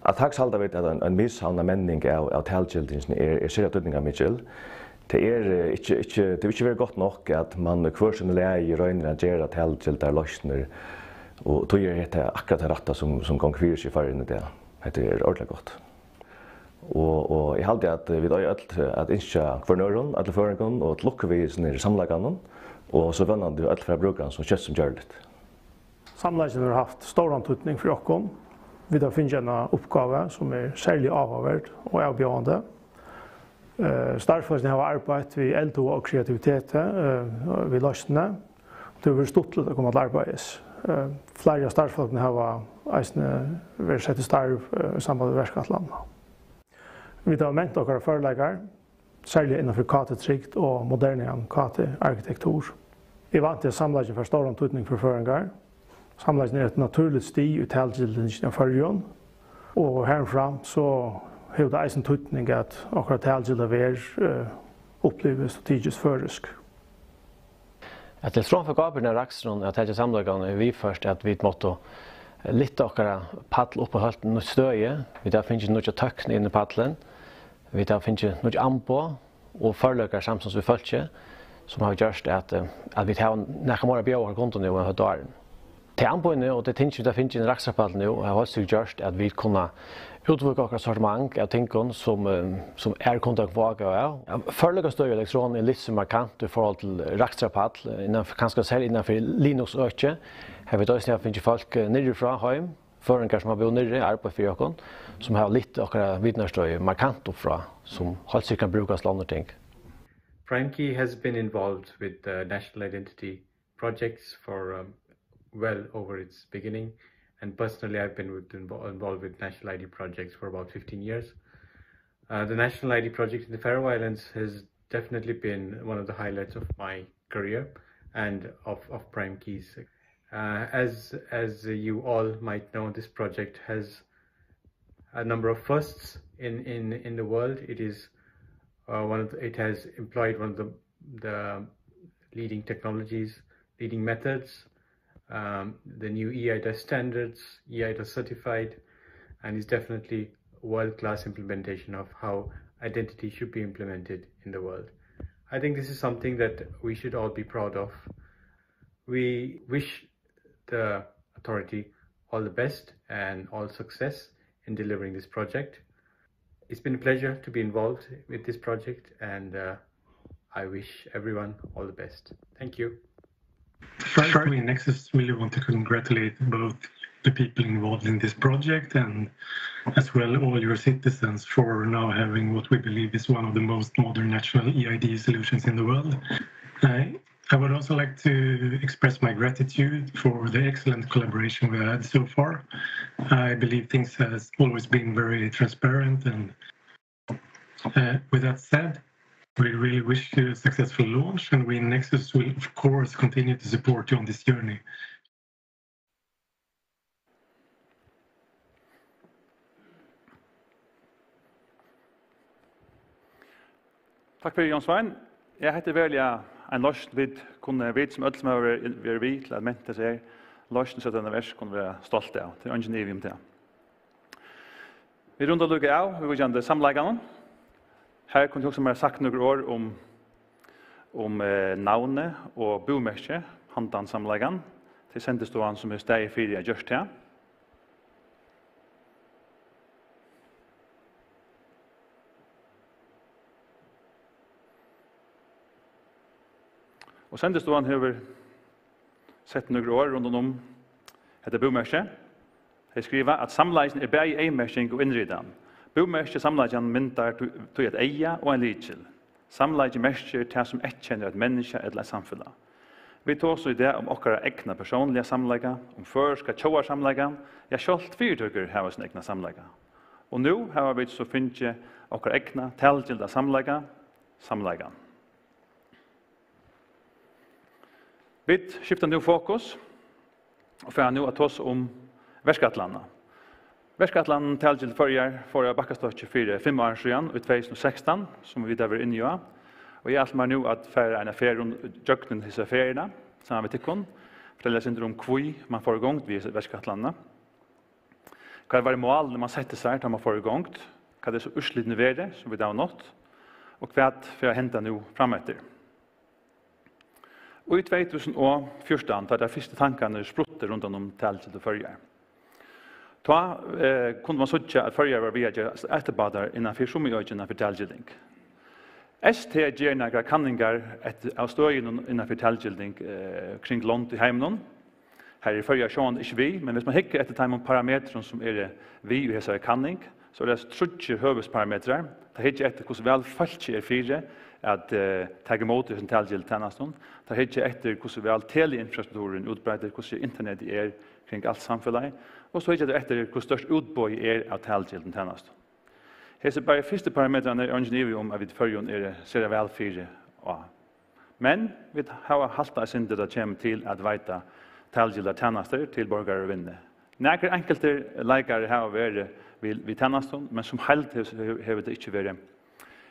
At Taks halda vit, at ein, ein miðsavnað menning av, av talgildingini er, er sera týdningarmikil. Tað er, eh, ikki, ikki, tað hevur ikki verið gott nokk, at mann í hvør sínum lagi roynir at gera talgildar loysnir, og tí er hetta akkurát tað rætta, sum, sum gongur fyri seg í Føroyum í dag. Hetta er ordiliga gott. Og, og eg haldi, at vit eiga øll at ynskja hvørjum øðrum, øllum føroyingum, og til lukku við hesum her samleikanum, og so vónandi øll fara at brúka hann so skjótt sum gjørligt. Samleikin hevur havt stóran týdning fyri okkum. Vit hava fingið eina uppgávu, sum er serliga áhugaverd og avbjóðandi. Eh, starvsfólkini hava arbeitt við eldhuga og kreativiteti, eh, við loysnini. Tað hevur verið stuttligt at koma til arbeiðis. Eh, fleiri av starvsfólkunum hava eisini verið sett í starv, eh, í samband við verkætlanina. Vit hava ment okkara førleikar, serliga innan fyri K T-trygd og modernan K T-arkitektur. Eg vænti, at samleikin fær stóran týdning fyri føroyingar. Samleikin er eitt natúrligt stig í talgildingini av Føroyum, og harumframt so hevur tað eisini týdning, at okkara talgilda verð, eh, upplivist og tykist føroysk. At Elektron fekk ábyrgdina av rakstrinum at taka samleikan, er viðført, at vit máttu lyfta okkara pall upp á heilt nýtt støði. Vit hava fingið nýggja tøkni inn í pallin. Vit hava fingið nýggj amboð og førleikar samstundis við fólki, sum hava gjørt, at, eh, at vit hava nakað meira at bjóða okkara kundum nú enn høvdu áðrenn. Tey amboðini og tey tingini, vit hava fingið inn í rakstrarpallin nú, hava heilt sikkurt gjørt, at vit kunna útvíðka okkara sortiment av tingum, sum, eh, sum aðrir kundar kunnu fáa ágóða av. Ja, førleikastøðið í Elektron er lyft seg markant í forhold til rakstrarpall. Innan, kanska serliga innan fyri Linux-økið, har vit eisini hava fingið fólk, eh, niðri frá heim, føroyingar, sum hava búð niðri, arbeitt fyri okkum, sum hava lyft okkara vitanarstøði markant upp frá, sum heilt sikkurt kann brúkast til onnur ting. Prime Key has been involved with the national identity projects for, um, well over its beginning, and personally, I've been with, invo-, involved with national I D projects for about fifteen years. Uh, the national I D project in the Faroe Islands has definitely been one of the highlights of my career and of, of Prime Key's. Uh, as, as you all might know, this project has a number of firsts in, in, in the world. It is, uh, one of the, it has employed one of the, the leading technologies, leading methods, um, the new eIDAS standards, eIDAS certified, and is definitely a world-class implementation of how identity should be implemented in the world. I think this is something that we should all be proud of. We wish the authority all the best and all success in delivering this project. It's been a pleasure to be involved with this project, and, uh, I wish everyone all the best. Thank you. First, we Nexus really want to congratulate both the people involved in this project and as well all your citizens for now having what we believe is one of the most modern national eID solutions in the world. I I would also like to express my gratitude for the excellent collaboration we had so far. I believe things has always been very transparent and Uh, with that said, we really wish you a successful launch, and we Nexus will, of course, continue to support you on this journey. Takk fyri, Jón Svein. Ja, hetta er veruliga ein loysn, vit kunnu, vit sum øll sum hava verið, verið við til at menta seg her, loysn sett í verk, kunnu vera stolt av. Tað er eingin ivi um tað. Vit runda líka av viðvíkjandi samleikanum. Her kundi eg hugsað mær at sagt nøkur orð um, um, eh, navnið og búmerkið handan samleikan. Tað er Sendistovan, sum hevur staðið fyri at gjørt tað. Og Sendistovan hevur sett nøkur orð rundan um hetta búmerki. Tey skriva, at samleikin er bæði eyðmerking og innritan. Búmerkið samleikan myndar tí, tí eitt eyga og ein lykil. Samleikin merkir tað, sum eyðkennir eitt menniskja ella eitt samfelag. Vit tosa í dag um okkara egna persónliga samleika, um føroyska tjóðarsamleikan, ja, sjálvt fyritøkur hava sín egna samleika. Og nú hava vit so fingið okkara egna talgilda samleika, samleikan. Vit skifta nú fokus og fara nú at tosa um verkætlanina. Verkætlanin Talgild Føroyar fór av bakkastokki fyri fimm árum síðan, í tvey túsund og sekstan, sum vit hava verið inni á. Og eg ætli mær nú at fara eina ferð um, gjøgnum hesa ferðina, saman við tykkum, fortelja eitt sindur um, hví man fór í gongd við hesa verkætlanina. Hvat var málið, man setti sær, tá man fór í gongd? Hvat er so úrslitini verið, sum vit hava nátt? Og hvat fer at henda nú frameftir? Og í tvey túsund og fjúrtan, tá teir fyrstu tankarnir spruttu rundan um Talgildu Føroyar, tá, eh, kundi man síggja, at Føroyar var við at gerast eftirbátar innan fyri summiøkina fyri talgilding. S T ger nakrar kanningar eftir, av støðinum innan fyri talgilding, eh, kring lond í heiminum. Her er Føroyar sjálvandi ikki við, men viss man hyggur eftir teimum parametrum, sum eru við í hesari kanning, so eru tað tríggir høvuðsparametrar. Teir hyggja eftir, hvussu væl fólkið er fyri at, eh, taka ímóti hesum talgildu tænastum. Teir hyggja eftir, hvussu væl teleinfrastrukturin útbreiður, hvussu internetið er kring alt samfelagið. Og so hyggja teir eftir, hvussu stórt útboðið er av talgildum tænastum. Hesir báðir fyrstu parametrarnir er eingin ivi um, at vit í Føroyum eru sera væl fyri á. Men vit hava haltað eitt sindur, tá tað kemur til at veita talgildar tænastur til borgarar í Vinnu. Nakrir enkeltir leikarar hava verið við, við tænastum, men sum heild hevur, hevur, hevur tað ikki verið,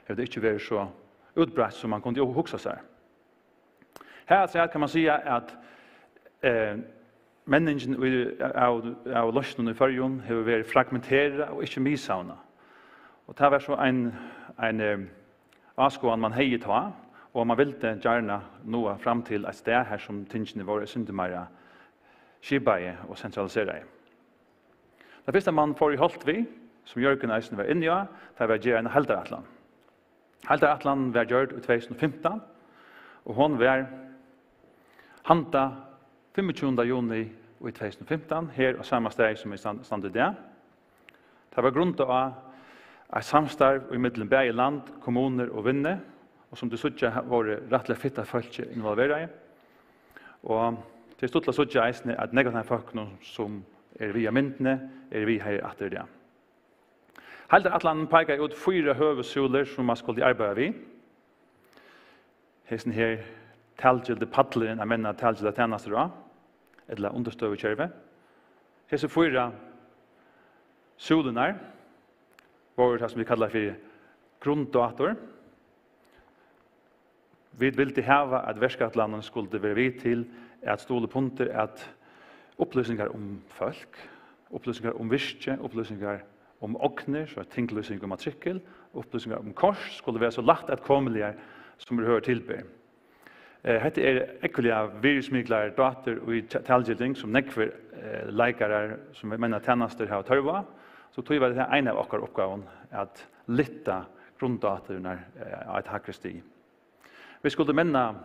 hevur tað ikki verið so útbreitt, sum man kundi hugsað sær. Harafturat kann man siga, at, eh, menningin í, av, av loysnum í Føroyum hevur verið fragmenterað og ikki miðsavnað. Og tað var so ein, ein, eh, áskoðan, man hevði tá, og man vildi gjarna náa fram til eitt stað, har sum tingini vóru eitt sindur meira skipaði og sentraliseraði. Tað fyrsta, man fór í holt við, sum Jørgen eisini var inni á, tað var at gera eina heildarætlan. Heildarætlanin var gjørd í tvey túsund og fimtan, og hon var handa fimmogtjúgunda juni í tvey túsund og fimtan, her á sama staði, sum eg stand-, standi í dag. Tað var grundað á eitt samstarv ímillum bæði land, kommunur og Vinnu, og sum tit síggja, ha-, vóru rættiliga fitt av fólki involveraði. Og tað er stuttligt at síggja eisini, at nógv av teimum fólkunum, sum eru við á myndini, eru við her aftur í dag. Heildarætlanin peikar út fýra høvuðssúlur, sum man skuldi arbeiða við. Hesin her talgildi pallurin at menna talgildar tænastur á, ella undirstøðukervi. Hesir fýra súlurnar vóru tað, sum vit kalla fyri grunddátur. Vit vildu hava, at verkætlanin skuldi vera við til at stuðla upp undir, at upplýsingar um fólk, upplýsingar um virki, upplýsingar um ognir, so tinglýsing og matrikkel, upplýsingar um kort, skuldu vera so lætt atkomiligar, sum er høvur til ber. Eh, hetta er ógvuliga virðismiklar dátur í ta-, talgilding, sum nógvir, eh, leikarar, sum menna tænastur, hava tørv á. So tí var tað ein av okkara uppgávum at lyfta grunddáturnar, eh, á eitt hægri stig. Vit skuldu menna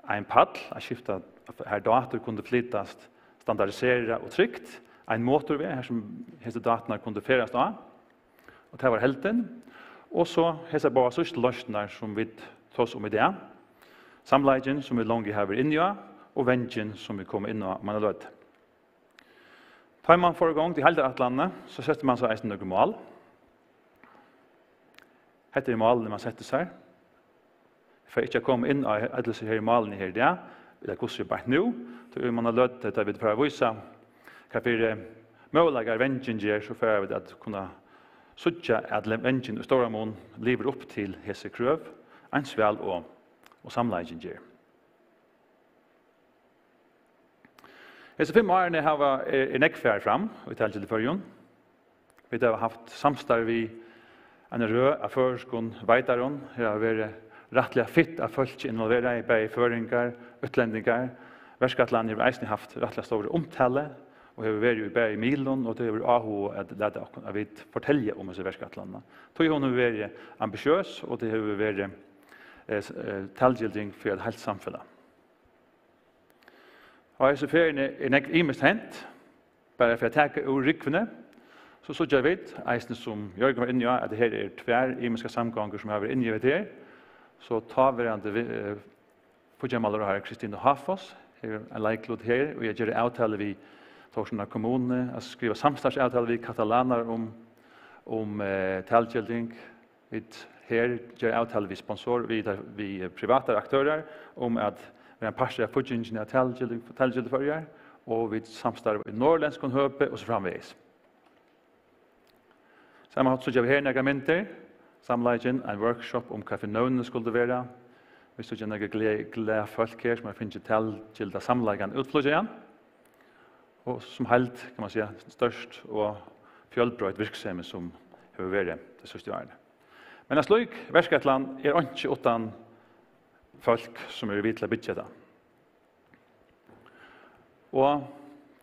ein pall at skifta, har dátur kundu flytast standardiserað og trygt, ein motorveg, har sum hesar dáturnar kundu ferðast á, og tað var heildin. Og so hesar báðar síðstu loysnirnar, sum vit tosa um í dag, samleikin, sum vit longu hava verið inni á, og vangin, sum vit koma inn á um eina løtu. Tá man fór í gongd í heildarætlanini, so setti man sær eisini nøkur mál. Hetta er málini, man setti sær. Eg fari ikki at koma inn á øll hesi her málini her í dag, ella hvussu er beint nú, tí um eina løtu, tá vit fara at vísa, hvat fyri møguleikar vangin ger, so fara vit at kunna síggja, at le-, vangin í stóran mun livir upp til hesi krøv, eins væl og, og samleikin ger. Hesi fimm árini hava, er, er nógv farið fram í talgildi í Føroyum. Vit hava havt samstarv við eina røð av føroyskum veitarum. Her hava verið rættiliga fitt av fólki involverað, bæði føroyingar, útlendingar. Verkætlanin hevur eisini havt rættiliga stóra umtalu og hevur verið í bæði miðlum, og tað hevur verið áhugi at lata okkum, at vit fortelja um hesa verkætlanina. Tí hon hevur verið ambitiøs, og tað hevur verið, eh, s-, eh, talgilding fyri eitt heilt samfelag. Á hesi ferðini er nógv ymiskt hent. Bara fyri at taka úr rúgvuni, so síggja vit, eisini sum Jørgen var inni á, at her eru tvær ymiskar samgongur, sum hava verið inni í hetta her. So táverandi vi-, eh, fíggjarmálaráðharra Kristina Háfoss hevur ein leiklut her í at gera avtalu við Tórshavnar kommunu, at skriva samstarvsavtalu við katalanar um, um, eh, talgilding. Vit her gera avtalu við sponsor, við, við privatar aktørar um at vera ein partur av fíggingini av talgildi, talgildi Føroyar, og vit samstarva í norðurlendskum høpi og so framvegis. Sama hátt síggja vit her nakrar myndir. Samleikin, ein workshop um hvat fyri nøvnini skuldu vera. Vit síggja nakrar glað, glað fólk her, sum hava fingið talgilda samleikan útflýggjaðan. Og sum heild, kann man siga, stórt og fjølbroytt virksemi, sum hevur verið tey síðstu árini. Men ein slík verkætlan er einki uttan fólk, sum eru við til at byggja tað. Og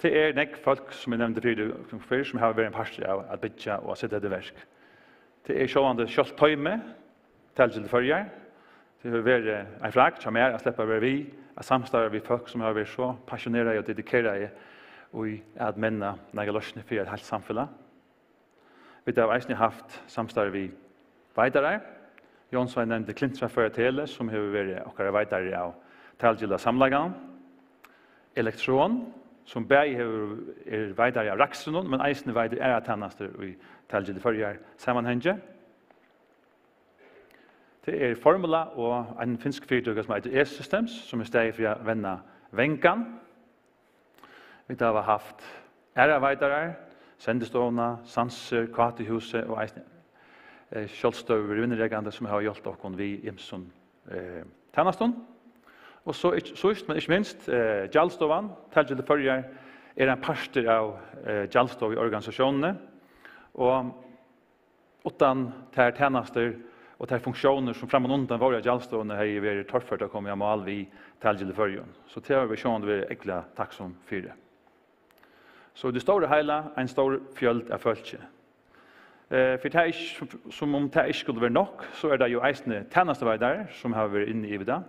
tað er nógv fólk, sum eg nevndi fyri, fyrr, sum hava verið ein partur av at byggja og at seta hetta í verk. Tað er sjálvandi sjálvt toymið, Talgildi Føroyar. Tað hevur verið ein fragd hjá mær at sleppa at vera við at samstarva við fólk, sum hava verið so passioneraði og dedikerað í at menna nakrar loysnir fyri eitt heilt samfelag. Vit hava eisini havt samstarv við veitarar. Jónsvein nevndi Klintra Føroya Tele, sum hevur verið okkara veitari av talgilda samleikanum. Elektron, sum bæði hevur, er veitari av rakstrinum, men eisini veitir aðrar tænastur í Talgildi Føroyar samanhangi. Tað er Formula og ein finsk fyritøka, sum eitur E-Systems, sum er staðið fyri at venna vangan. Vit hava havt aðrar veitarar, Sendistovuna, Sansir, Kátuhúsið og eisini, eh, sjálvstøðug vinnurekandi, sum hava hjálpt okkum við ymsum, eh, tænastum. Og so ikki, síðst, men ikki minst, eh, Gjaldstovuni. Talgildi Føroyar er ein partur av, eh, gjaldstovuni í organisatiónini. Og uttan tær tænastur og tær funktiónir, sum frammanundan vóru á Gjaldstovuni, hevði verið torført at koma á mál við Talgildi Føroyum. So tað hava vit sjálvandi verið ógvuliga takksom fyri. So í tí stóra heila ein stór fjøld av fólki. Eh, fyri tað ikki, sum um tað ikki skuldi verið nokk, so er tað jú eisini tænastuveitarar, sum hava verið inni yvir tað.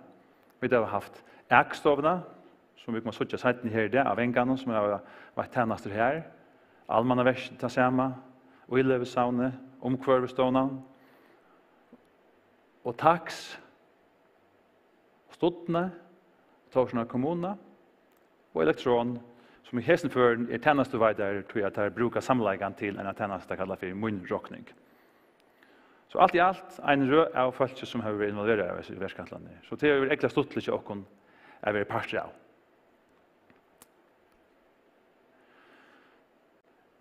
Vit hava havt akstovuna, sum vit koma at síggja seinni her í dag, av vanganum, sum hava veitt tænastur har. Almannaverkið tað sama, Íløgusavnið, Umhvørvisstovnan og Taks, Studni, Tórshavnar kommuna og Elektron, sum í hesum førum er tænastuveitarar, tí at teir brúka samleikan til eina tænastu, kallað fyri Mín rokning. So alt í alt ein røð av fólki, sum hevur verið involverað í hesi verkætlanini. So tað hevur verið ógvuliga stuttligt hjá okkum at vera partur av.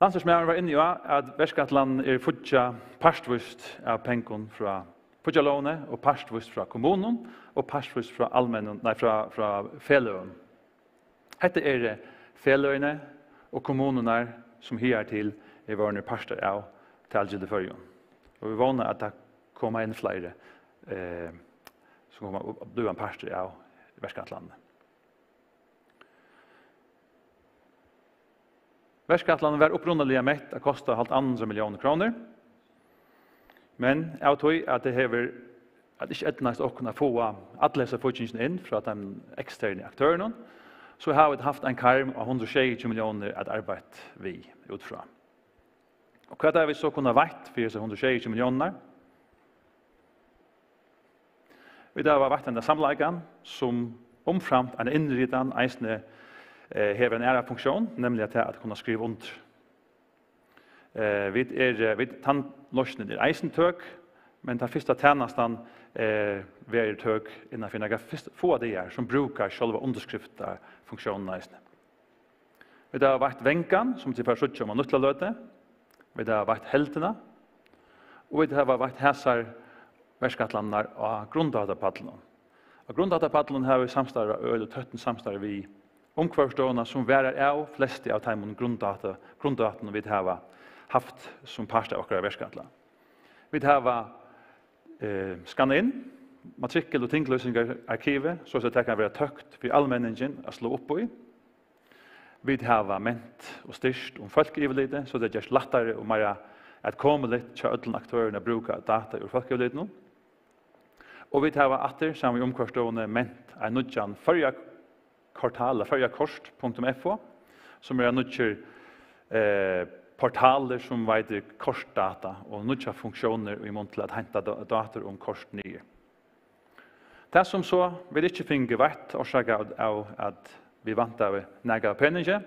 Landsstýrismaðurin var inni á, at verkætlanin er fíggjað partvíst av pengum frá fíggjarlógini og partvíst frá kommunum og partvíst frá almennum, nei, frá, frá feløgum. Hetta eru feløgini og kommunurnar, sum higartil eru vorðnir partar av Talgildi Føroyum. Og vit vóna, at tað koma enn fleiri, eh, sum koma at blíva ein partur av verkætlanini. Verkætlanin var upprunaliga mett at kosta hálvt annað hundrað milliónir krónur, men av tí at tað hevur, at ikki eydnaðist okkum at fáa alla hesa fíggingina inn frá teimum eksternu aktørunum, so hava vit havt ein karm á hundrað og sjeyogtjúgu milliónir at arbeitt við út frá. Og hvat hava vit so kunnað veitt fyri hesar hundrað og sjeyogtjúgu milliónirnar? Vit hava veitt henda samleikan, sum umframt eina innritan eisini, eh, hevur eina aðra funktión, nemliga tað at kunna skriva undir. Eh, vit er, eh, vit, tann loysnin er eisini tøk, Men tann fyrsta tænastan, eh, verður tøk innan fyri nakrar fyrst, fáar dagar, sum brúkar sjálva undirskriftarfunksjónina eisini. Vit hava veitt vangan, sum tit fara at síggja um eina lítla løtu. Vit hava veitt heldina, og vit hava veitt hasar verkætlanirnar á grunddátapallinum. Á grunddátapallinum hava vit samstarvað, øgiliga tøttum samstarvi við Umhvørvisstovuna, sum varar av flestu av teimum grunddáta-, grunddátunum, vit hava havt sum part av okkara verkætlan. Vit hava, eh, skannað inn matrikkul- og tinglýsingararkivið, soleiðis at tað kann vera tøkt fyri almenningin at sláa upp í. Vit hava ment og styrkt um fólkayvirlitið, so tað gerst lættari og meira atkomuligt hjá øllum aktørunum at brúka data úr fólkayvirlitinum. Og vit hava aftur, saman við Umhvørvisstovuni, ment ein nýggjan Føroya-kortal, ella føroyakort punktum f o, sum er ein nýggjur, eh, portalur, sum veitir kortdata og nýggjar funktiónir í mun til at heinta dá-, dátur um kort niður. Tað, sum so vit ikki fingu veitt, orsakað av, av at vit vantaðu nakað av peningi,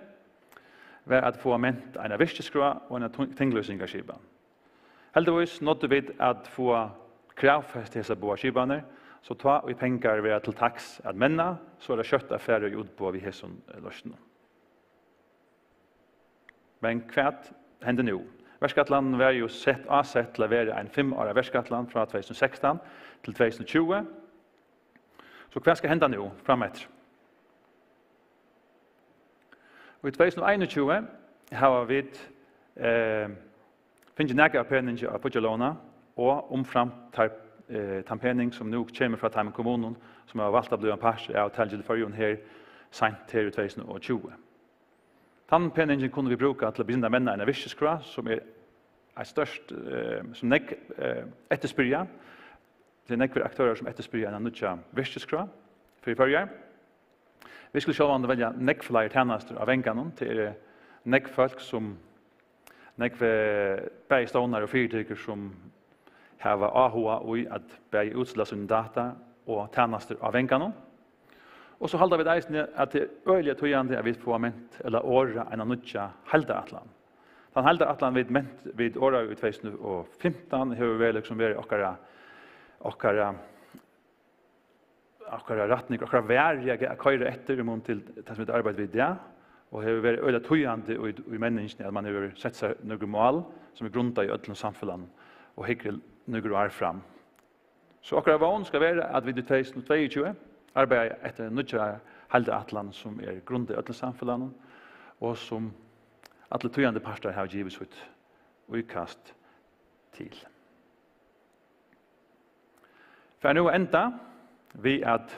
var at fáa ment eina virkiskrá og eina ting-, tinglýsingarskipan. Heldigvís náddu vit at fáa kravfest hesar báðar skipanir, so tá ið pengar verða til taks at menna, so er tað skjótt at fara í útboð við hesum, eh, loysnum. Men hvat hendi nú? Verkætlanin var jú sett, ásett til at vera ein fimm ára verkætlan frá tvey túsund og sekstan til tvey túsund og tjúgu. So hvat skal henda nú frameftir? Og í tvey túsund og einogtjúgu hava vit, eh, fingið nakað av peningi á fíggjarlógina og umframt teir, eh, tann pening, sum nú kemur frá teimum kommunum, sum hava valt at blíva ein partur av Talgildi Føroyum her seint her í tvey túsund og tjúgu. Tann peningin kunnu vit brúka til at begynna at menna eina virkiskrá, sum er eitt stórt, eh, sum nógv, eh, eftirspyrja. Tað eru nógvir aktørar, sum eftirspyrja eina nýggja virkiskrá fyri Føroyar. Vit skulu sjálvandi velja nógv fleiri tænastur á vanganum. Tað eru nógv fólk, sum, nógv, eh, bæði stovnar og fyritøkur, sum hava áhuga í at bæði útsela síni data og tænastur á vanganum. Og so halda vit eisini, at tað er øgiliga týðandi, at vit fáa ment ella orðað eina nýggja heildarætlan. Tann heildarætlan, vit ment, vit orðaðu í tvey túsund og fimtan, hevur verið, líkasum verið okkara, okkara, okkara rætning, okkara varðag at koyra eftir í mun til tað, sum vit arbeiða við í dag, og hevur verið øgiliga týðandi í, í menningini, at mann hevur sett sær nøkur mál, sum er grundað í øllum samfelagnum, og hyggur nøkur ár fram. So okkara vón skal vera, at vit í tvey túsund og tveyogtjúgu arbeiða eftir nýggjari heildarætlan, sum er grundað í øllum samfelagnum, og sum allir týðandi partar hava givið sítt íkast til. Fari nú at enda við at,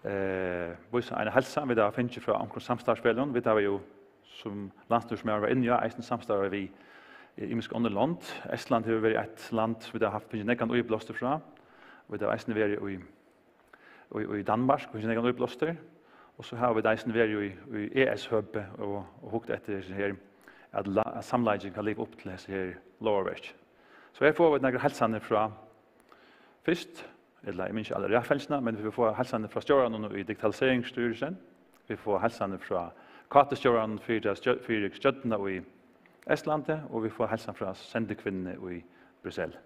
eh, vísa eina heilsan, vit hava fingið frá onkrum samstarvsfeløgum. Vit hava jú, sum landsstýrismaður var inni á, eisini samstarvað við, eh, ymisk onnur lond. Estland hevur verið eitt land, vit hava havt, fingið nógvan íblástur frá. Vit hava eisini verið í, í, í Danmark, fingið nógvan íblástur. Og so hava vit eisini verið í, í E S-høpi og, og hugt eftir hesi her, at la-, at samleikin kann liva upp til hesi her lógarverk. So her fáa vit nakrar heilsanir frá fyrst, ella eg minnist ikki alla raðfellingina, men vit fáa heilsanir frá stjóranum í Digitaliseringsstyrelsen, vit fáa heilsanir frá K T-stjóranum fyri ta stjør-, fyri stjórnina í Estlandi, og vit fáa heilsan frá sendikvinnuni í Bruxelles.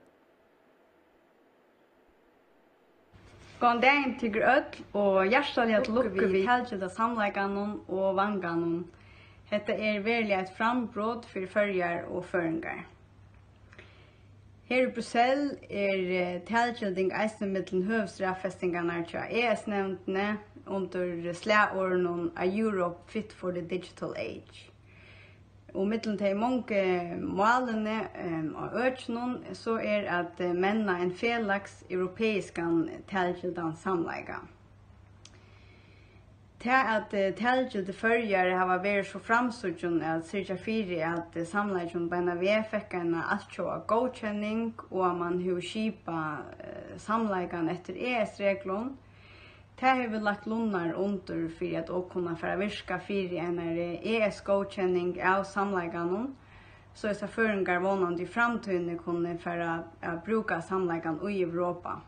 Góðan dagin, tykkum øll, og hjartaliga til lukku við talgilda samleikanum og vanganum. Hetta er veruliga eitt frambrot fyri Føroyar og føroyingar. Her í Bruxelles er, eh, talgilding eisini millum høvuðsraðfestingarnar hjá E S-nevndini undir slagorðinum A Europe fit for the digital age. Og millum tey mongu málini, em, á økinum, so er at, eh, menna ein felags europeiskan talgildan samleika. Tað, at, eh, talgildi Føroyar hava verið so framsíggin at syrgja fyri, at, eh, samleikin beinan veg fekk eina altjóða góðkenning, og at mann hevur skipað, eh, samleikan eftir E S-reglum, tað hevur lagt lunnar undir fyri, at okur kunna fara at virka fyri einari E S-góðkenning av samleikanum, soleiðis at føroyingar vónandi í framtíðini kunnu fara at brúka samleikan í Europa.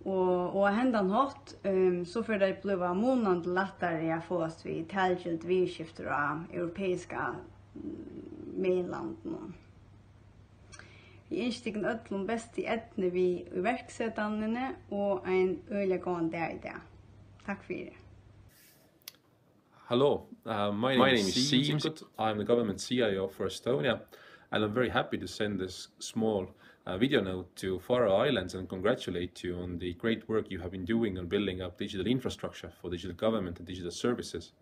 Og, og á hendan hátt, ehm, so fer tað at blíva munandi lættari at fáast við talgild viðurskifti á europeiska, mm, meginlandinum. Eg ynski tykkum øllum bestu eydnu við íverksetanini og ein øgiliga góðan dag í dag. Takk fyri. Hello, uh, my name is Siim Zikut. I'm the government C I O for Estonia, and I'm very happy to send this small, uh, video note to Faroe Islands and congratulate you on the great work you have been doing on building up digital infrastructure for digital government and digital services.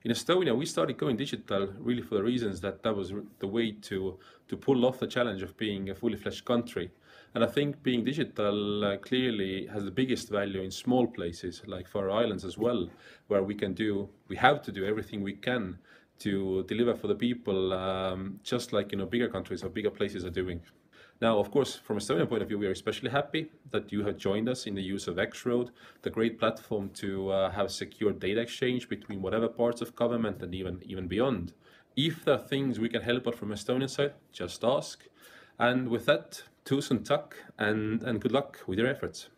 In Estonia, we started going digital really for the reasons that that was r-, the way to, to pull off the challenge of being a fully fledged country. And I think being digital, uh, clearly has the biggest value in small places like Faroe Islands as well, where we can do, we have to do everything we can to deliver for the people, um, just like, you know, bigger countries or bigger places are doing. Now, of course, from Estonian point of view, we are especially happy that you have joined us in the use of X-Road, the great platform to, uh, have secure data exchange between whatever parts of government and even, even beyond. If there are things we can help out from Estonian side, just ask. And with that, tusen takk and, and good luck with your efforts.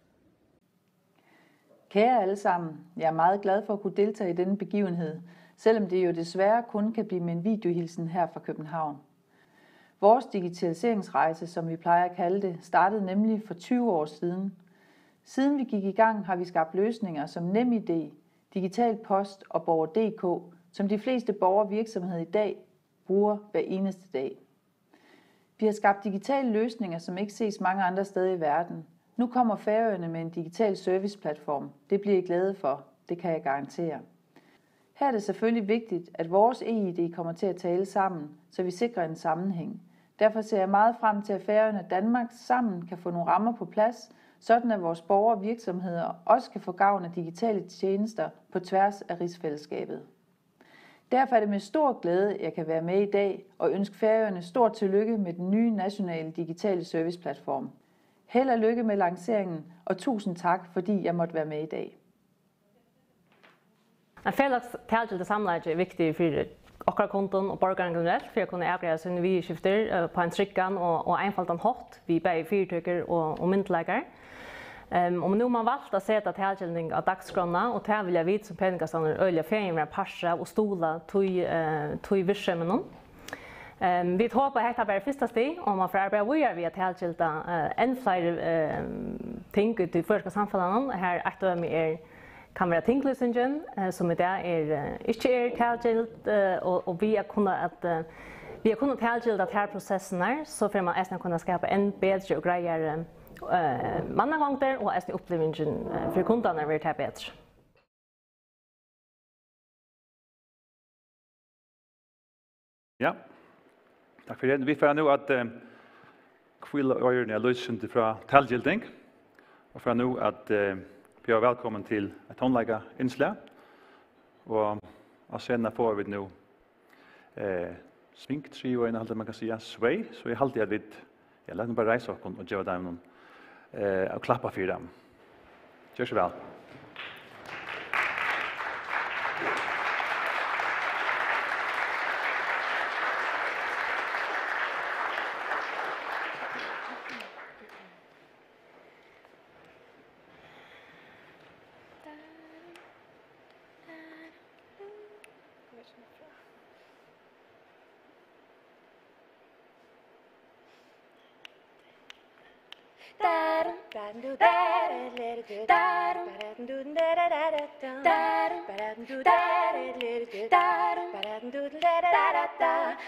Kære alle sammen, jeg er meget glad for at kunne deltage i denne begivenhed, selvom det jo desværre kun kan blive med en videohilsen her fra København. Vores digitaliseringsrejse, som vi plejer at kalde det, startede nemlig for tyve år siden. Siden vi gik i gang, har vi skabt løsninger som NemID, Digital Post og Borger D K, som de fleste borgere og virksomheder i dag bruger hver eneste dag. Vi har skabt digitale løsninger, som ikke ses mange andre steder i verden. Nu kommer Færøerne med en digital serviceplatform. Det bliver I glade for. Det kan jeg garantere. Her er det selvfølgelig vigtigt, at vores e-I D kommer til at tale sammen, så vi sikrer en sammenhæng. Derfor ser jeg meget frem til, at Færøerne og Danmark sammen kan få nogle rammer på plads, sådan at vores borgere og virksomheder også kan få gavn af digitale tjenester på tværs af rigsfællesskabet. Derfor er det med stor glæde, jeg kan være med i dag og ønske Færøerne stort tillykke med den nye nationale digitale serviceplatform. Held og lykke med lanceringen, og tusind tak, fordi jeg måtte være med i dag. Ein felags talgildur samleiki er viktigur fyri okkara kundum og borgararnar generelt, fyri at kunna avgreiða síni viðurskiftir, eh, á ein tryggan og, og einfaldan hátt við bæði fyritøkur og, og myndugleikar. Ehm, og nú man valt at seta talgilding á dagsskránna, og tað vilja vit sum peningastovnur øgiliga fegin vera partur av og stuðla tí, eh, tí virkseminum. Ehm, vit hopa, at hetta bara er fyrsta stig, og man fer arbeiða víðari við at talgilda, eh, enn fleiri, eh, ting í tí føroyska samfelagnum. Her eitt dømi er, kann vera tinglýsingin, eh, sum í dag er, eh, ikki er talgild, eh, og, og við at kunna at, eh, við at kunna talgilda tær prosessirnar, so fer man eisini at kunna skapa enn betri og greiðari, eh, mannagongdir, og eisini upplivingin, eh, fyri kundarnar verður tað betri. Ja, takk fyri tað. Vit fara nú at, eh, hvíla oyruni eitt lítið sindur frá talgilding, og fara nú at, eh, bjóða vælkomin til eitt tónleikainnslag. Og á scenuna fáa vit nú, eh, Sving Trioen, haldi eg man kann siga, Sway, so eg haldi at vit Ja, lat okkum bara reisa okkum og geva teimum, eh, og klappa fyri teimum. Ger so væl.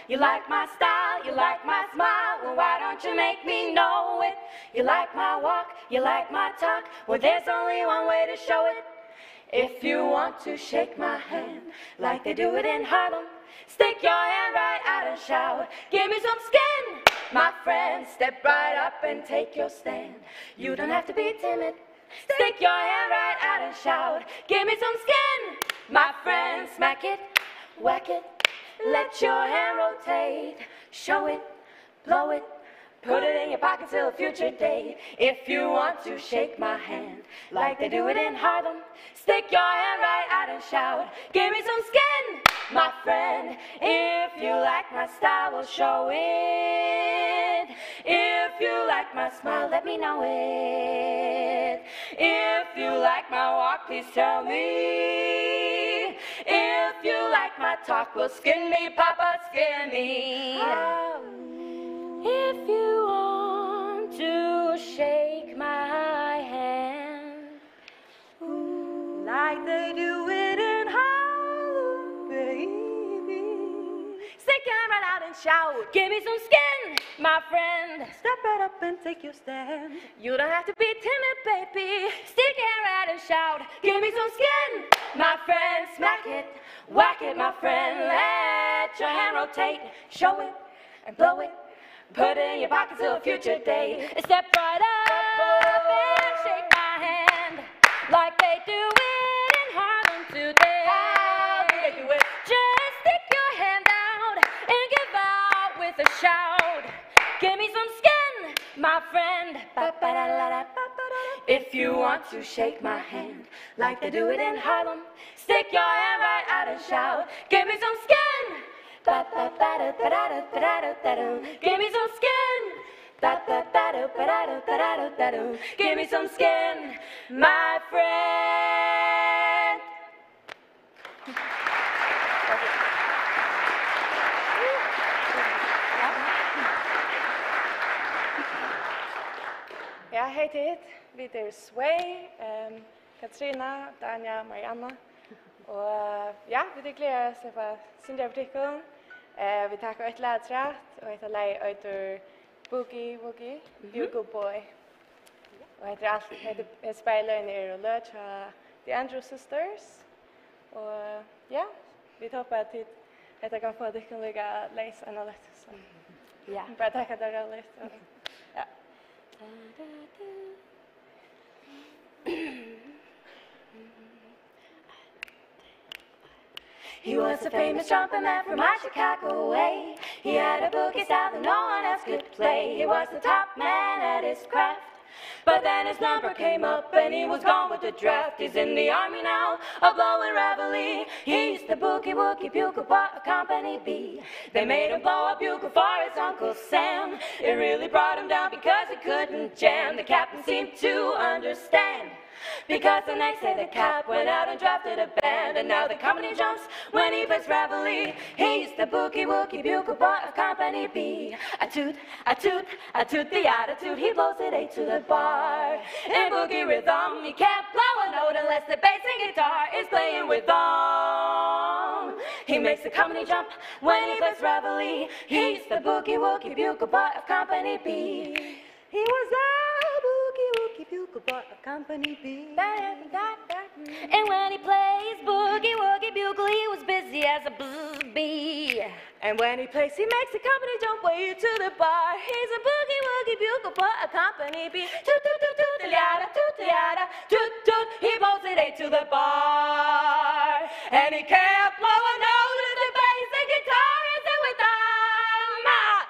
You like my style, you like my smile, well, why don't you make me know it? You like my walk, you like my talk, well, there's only one way to show it. If you want to shake my hand like they do it in Harlem, stick your hand right out and shout, "Give me some skin, my friend." Step right up and take your stand. You don't have to be timid. Stick your hand right out and shout, "Give me some skin, my friend." Smack it, whack it, let your hand rotate. Show it, blow it, put it in your pocket till a future date. If you want to shake my hand like they do it in Harlem, stick your hand right out and shout, "Give me some skin, my friend." If you like my style, we'll show it. If you like my smile, let me know it. If you like my walk, please tell me. If you like my talk, well, skin me, Papa, skin me. If you want Shake my hand. Ooh. Like they do it in Harlem, baby. Stick your hand right out and shout, "Give me some skin, my friend." Step right up and take your stand. You don't have to be timid, baby. Stick your hand right and shout, "Give me some skin, my friend." Smack it, whack it, my friend. Let your hand rotate, show it and blow it. Put it in your pocket till a future day. Step right up and shake my hand like they do it in Harlem today. How do they do it? Just stick your hand out and give out with a shout. Give me some skin, my friend. Ba-ba-da-da-da, ba-ba-da-da. If you want to shake my hand like they do it in Harlem, stick your hand right out and shout, "Give me some skin." Ba-ba-ba-da-ba-da-da-da-da-da. Give me some skin. Ba-ba-ba-da-ba-da-da-da-da-da. Give me some skin, my friend. Ja, hey tit. Vit eru Sway, ehm, Katrina, Dania, Marianna. Og ja, vit eru glaðar at sleppa syngja fyri tykkum. Eh, vit taka eitt lag afturat, og hetta lagið eitur Boogie Woogie, mhm, Bugle Boy. Og hetta er alt, hetta, hesi bæði løgini eru løg hjá The Andrews Sisters. Og ja, vit hopa at tit, hetta kann fáa tykkum líka leys eina løtu, so. Ja. Bara taka tað róligt, og, ja. He was a famous trumpet man from my Chicago way. He had a boogie style that no one else could play. He was the top man at his craft. But then his number came up and he was gone with the draft. He's in the army now, a blowing reveille. He's the Boogie Woogie Bugle Boy of Company B. They made him blow a bugle for his Uncle Sam. It really brought him down because he couldn't jam. The captain seemed to understand. Because the next day the cap went out and drafted a band, and now the company jumps when he plays reveille. He's the Boogie Woogie Bugle Boy of Company B. A toot, a toot, a toot the attitude, he blows it A to the bar. In boogie rhythm, he can't blow a note unless the bass and guitar is playing with him. He makes the company jump when he plays reveille. He's the Boogie Woogie Bugle Boy of Company B. He was a Boogie Woogie Bugle Boy of Company B. And when he plays Boogie Woogie Bugle, he was busy as a buzz bee. And when he plays, he makes the company jump way to the bar. He's a Boogie Woogie Bugle Boy of Company B. Toot, toot, toot, toot, the yada, toot, the yada, toot, toot. He blows it A to the bar. And he can't blow a note if the bass and guitar isn't with him. Ah!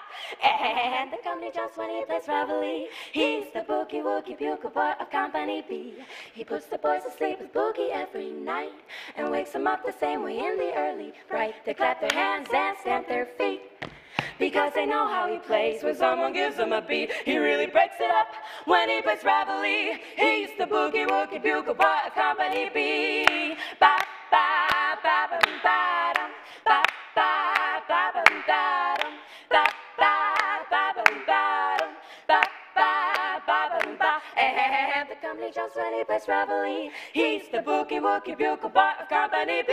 And the company jumps when he plays reveille. He's the Boogie Woogie Bugle Boy of Company B. He puts the boys to sleep with boogie every night and wakes them up the same way in the early bright. They clap their hands and stamp their feet because they know how he plays. When someone gives him a beat, he really breaks it up. When he plays reveille, he's the Boogie Woogie Bugle Boy of Company B. Ba, ba, ba, bum, ba, dum. Ba, ba, ba, bum, ba, dum. Ba, ba, ba, bum, ba, dum. Ba, ba, ba, bum, ba. And the company jumps when he plays reveille. He's the Boogie Woogie Bugle Boy of Company B.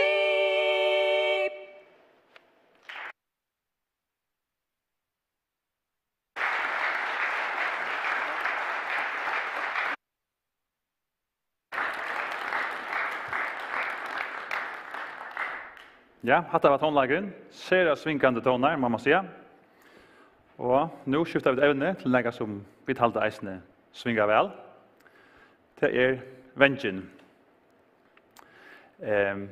Ja, hatta var tónleikurin. Sera svingandi tónar, má man siga. Og nú skifta vit evni til nakað, sum vit halda eisini svingar væl. Tað er vangin. Ehm,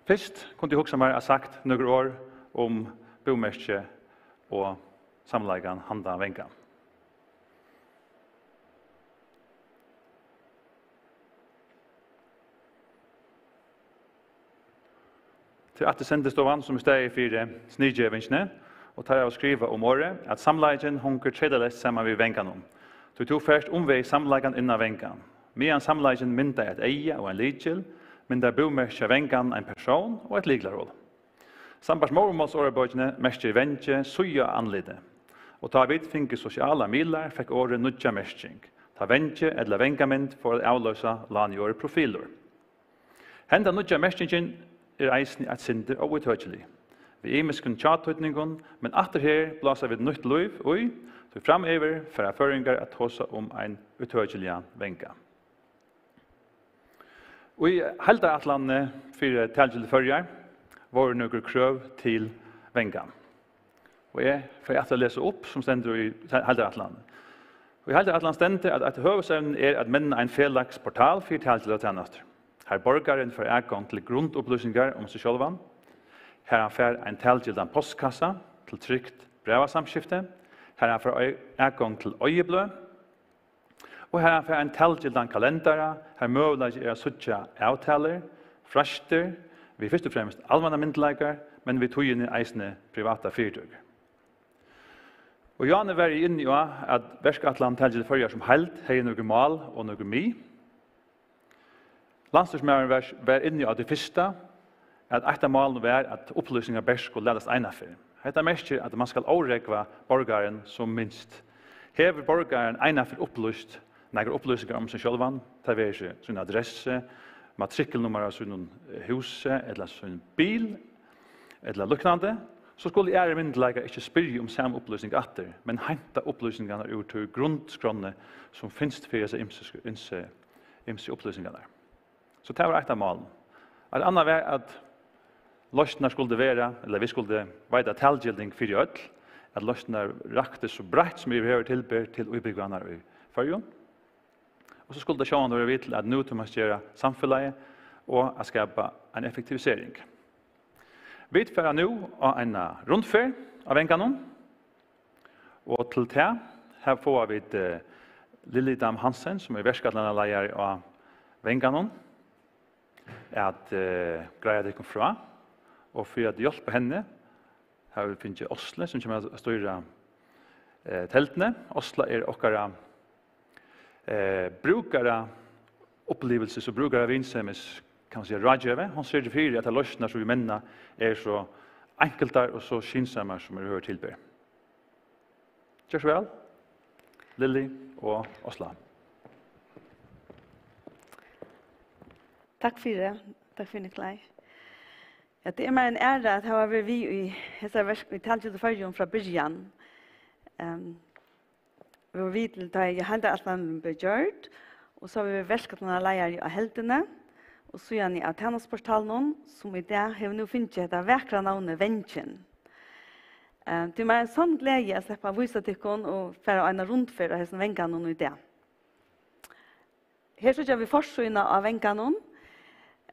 fyrst kundi eg hugsa mær at sagt nøkur orð um búmerkið og samleikan handan vangan. Tað er aftur sendistovan, sum er staðið fyri sniðgevingini, og teir hava skrivað um orðið, at samleikin hongur treytaleyst saman við vanganum, tí tú fert umvegis samleikan inn á vangan. Meðan samleikin myndar eitt eyga og ein lykil, myndar búmerkið á vanganum ein persón og eitt lyklaorð. Sambært Móðurmálsorðabókini merkir vangi síða á andliti. Og tá vit fingu sosialar miðlar, fekk orðið nýggja merking, tá vangi ella vangamynd fór at avloysa lánorðið profilur. Henda nýggja merkingin er eisini eitt sindur óítøkilig, við ymiskum hjátýdningum, men aftur her blása vit nýtt lív í, tí framyvir fara føroyingar at tosa um ein ítøkiligan vanga. Í heildarætlanini fyri Talgildi Føroyar vóru nøkur krøv til vangan. Og eg fari aftur at lesa upp, sum stendur í heildarætlanini. Og í heildarætlan stendur, at eitt høvuðsevni er at menna ein felags portal fyri talgildar tænastur, har borgarin fær atgongd til grundupplýsingar um seg sjálvan, har hann fær ein talgildan postkassa til trygt brævasamskifti, har hann fær ei-, atgongd til oyðubløð, og har hann fær ein talgildan kalendara, har møguleiki er at síggja avtalur, freistir, við fyrst og fremst almennamyndugleikar, men við tíðini eisini privatar fyritøkur. Og í áðni var eg inni á, at verkætlan Talgildi Føroyar sum heild hevði nøkur mál og nøkur mið. Landsstýrismaðurin var, var inni á tí fyrsta, at eitt av málunum var, at upplýsingar bert skulu latast einaferð. Hetta merkir, at mann skal órógva borgaran sum minst. Hevur borgarin einaferð upplýst nakrar upplýsingar um seg sjálvan, tað vera seg sína adressu, matrikulnummar av sínum, eh, húsi ella sínum bil, ella líknandi, so skulu aðrir myndugleikar ikki spyrja um sama upplýsing aftur, men heinta upplýsingarnar úr tí grundskránni, sum finst fyri hesar ymsu, ymsu, ymsu upplýsingarnar. So tað var eitt av málunum. Eitt annað var, at loysnirnar skuldu vera, ella vit skuldu veita talgilding fyri øll, at loysnirnar raktu so breitt sum yvirhøvur tilber til íbúgvarnar í Føroyum. Og so skuldi tað sjálvandi vera við til at nútímaskera samfelagið og at skapa eina effektivisering. Vit fara nú á eina rundferð á vanganum, og til tað her fáa vit, eh, Lilly Dam Hansen, sum er verkætlanarleiðari á vanganum, at, eh, greiða tykkum frá, og fyri at hjálpa henni hava vit fingið Oslu, sum kemur at stýra, eh, telduni. Osla er okkara, eh, brúkaraupplivilsis- og brúkaravinsemis, kann man siga, ráðgevi. Hon syrgir fyri, at tær loysnir, sum vit menna, eru so einkultar og so skynsamar, sum yvirhøvur tilber. Ger so væl, Lilly og Osla. Takk fyri. Takk fyri, Nikolai. Ja, tað er mær ein æra at hava verið við í hesari verk-, í Talgildi Føroyum frá byrjan. Ehm, vit vóru við til, tá ið heildarætlanin bleiv gjørd, og so hava vit verið verkætlanarleiðari á heldini, og síðani av tænastuportalinum, sum í dag hevur nú fingið hetta vakra navnið Vangin. Ehm, tað er mær ein sonn gleði at sleppa at vísa tykkum og fara á eina rundferð á hesum vanganum í dag. Her síggja vit forsíðuna á vanganum.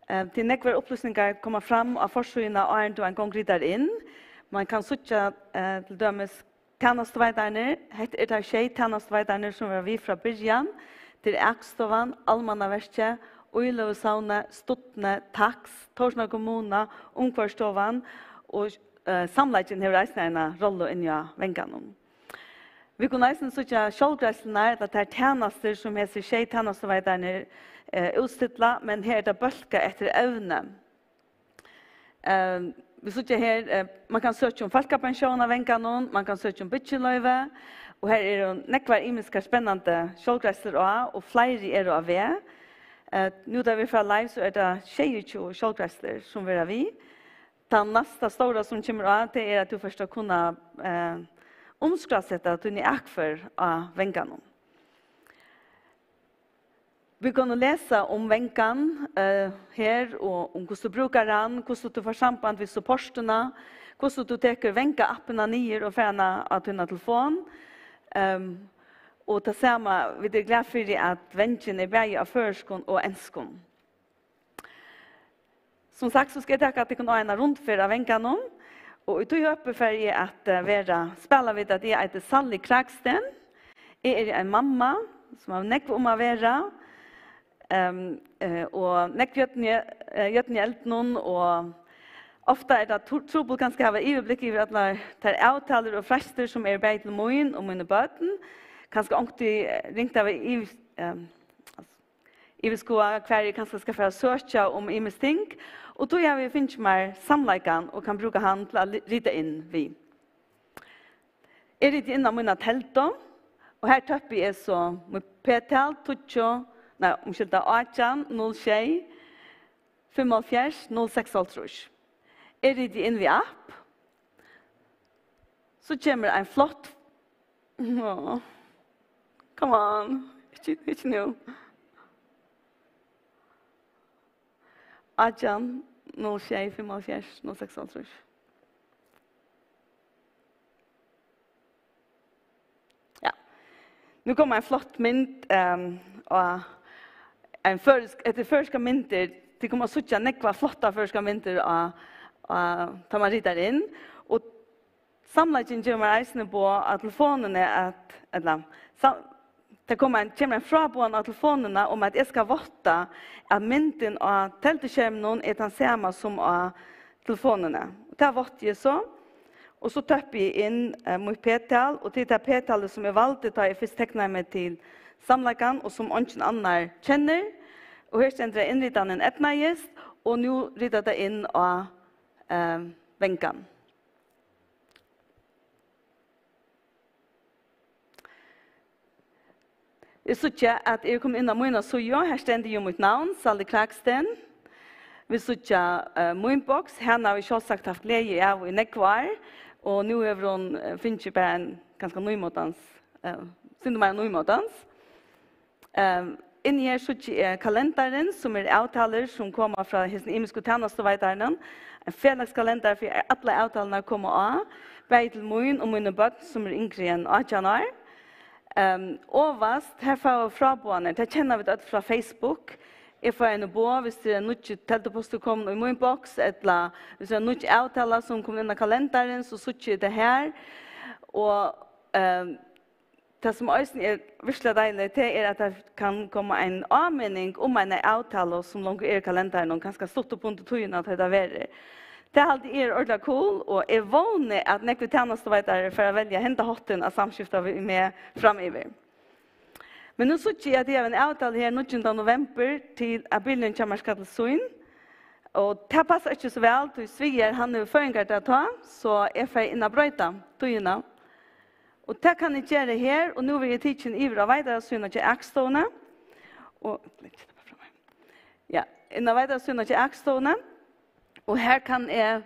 Eh, tí nógvar upplýsingar koma fram á forsíðuna, áðrenn tú ein gong ritar inn. Mann kann síggja, eh, til dømis tænastuveitararnar. Hetta eru teir sjey tænastuveitararnir, sum vóru við frá byrjan. Tað er Akstovan, Almannaverkið, Íløgusavnið, Studnið, Taks, Tórshavnar Kommuna, Umhvørvisstovan og, eh, Samleikin hevur eisini eina rollu inni á vanganum. Vit kunnu eisini síggja sjálvgreiðslurnar, ella tær tænastur, sum hesir sjey tænastuveitararnir, eh, útstilla, men her er tað bólkað eftir evni. Eh, vit síggja her, eh, mann kann søkja um fólkapensjón á vanganum, mann kann søkja um byggiloyvi, og her eru nógvar ymiskar spennandi sjálvgreiðslur á, og fleiri eru á veg. Eh, nú tá vit fara live, so er tað sjeyogtjúgu sjálvgreiðslur, sum verða við. Tann næsta stóra, sum kemur á, tað er, at tú fert at kunna, eh, umskráseta tíni akfør á vanganum. Vit kunnu lesa um vangan, eh, her, og um hvussu tú brúkar hann, hvussu tú fært samband við supportina, hvussu tú tekur Vanga-appina niður og fær hana á tína telefon. Ehm, og tað sama, vit eru glað fyri, at Vangin er bæði á føroyskum og enskum. Sum sagt, so skal eg taka tykkum á eina rundferð á vanganum, og í tí høpi fari eg at, eh, vera, spæla við, at eg eiti Sally Kragsten. Eg eri ein mamma, sum hevur nógv um at vera, ehm, eh, og nógv jørn í, eh, jørn í eldinum, og ofta er tað tru-, trupult kanska at hava yvirblikk yvir allar tær avtalur og freistir, sum eru bæði til mín og míni børn. Kanska onkuntíð, eh, ringt at hava yvir-, ehm, yvirskoða, hvar eg kanska skal fara at søkja um ymisk ting, og tí havi eg fingið mær Samleikan og kann brúka hann til at li-, rita inn við. Eg riti inn á mína teldu, og her tøppi eg so mítt p-tal, tíggju, nei, umskylda, átjan, null sjey, fimmoghálvfjerðs, null seksoghálvtrýss. Eg riti inn við app. So kemur ein flott, Åh, come on, ikki, ikki nú. Átjan, null sjey, fimmoghálvfjerðs, null seksoghálvtrýss. Ja. Nú kom ein flott mynd, ehm, og ein føroysk, hetta er føroyskar myndir. Tit koma at síggja nógvar flottar føroyskar myndir á, á, tá man ritar inn. Og samleikin gevur mær eisini boð á telefonini at, ella, sa-, tað kom ein, kemur ein fráboðan á telefonina um, at eg skal vátta, at myndin á telduskerminum er tann sama sum á telefonini. Og tað vátti eg so. Og so tøppi eg inn, eh, mítt p-tal, og tað er tað p-talið, sum eg valdi, tá eg fyrst teknaði meg til samleikan, og sum eingin annar kennir. Og her stendur, at innritanin eydnaðist, og nú ritar tað inn á, eh, vangan. Eg síggi, at eg eri komin inn á mína síðu. Her stendur jú mítt navn, Sally Kragsten. Vit síggja, eh, Mínboks. Hana havi eg sjálvsagt havt gleði av í nógv ár, og nú hevur hon, eh, fingið bara ein ganska nýmótans, eh, sindur meira nýmótans. Ehm, inni her síggi eg kalendarin, sum er avtalur, sum koma frá hesum ymisku tænastuveitarunum. Ein felagskalendari fyri allar avtalurnar koma á, bæði til mín og míni børn, sum eru yngri enn átjan ár. Ehm, ovast, her fáa vit fráboðanir. Tað kenna vit øll frá Facebook. Eg fái eini boð, viss tað er ein nýggjur teldupostur komin í mín boks, ella viss tað er ein nýggj avtala, sum kom inn á kalendarin, so síggi eg tað her. Og, ehm, tað, sum eisini er veruliga deiligt, tað er, at tað kann koma ein áminning um eina avtalu, sum longu er í kalendarinum, kanska stutt upp undir tíðina, tá tað verður. Tað haldi eg er ordiliga cool, og eg vóni, at nógvir tænastuveitarar fara at velja henda háttin at samskifta við meg framyvir. Men nú síggi eg, at eg havi eina avtalu her níggjunda novembur til, at bilurin hjá mær skal til sýn. Og tað passar ikki so væl, tí Svigar, hann hevur føðingardag tá, so eg fari inn at broyta tíðina. Og tað kann eg gera her, og nú verði eg tikin yvir á veitarsíðuna hjá Akstovuni. Og, ja, inn á veitarsíðuna hjá Akstovuni. Og her kann eg,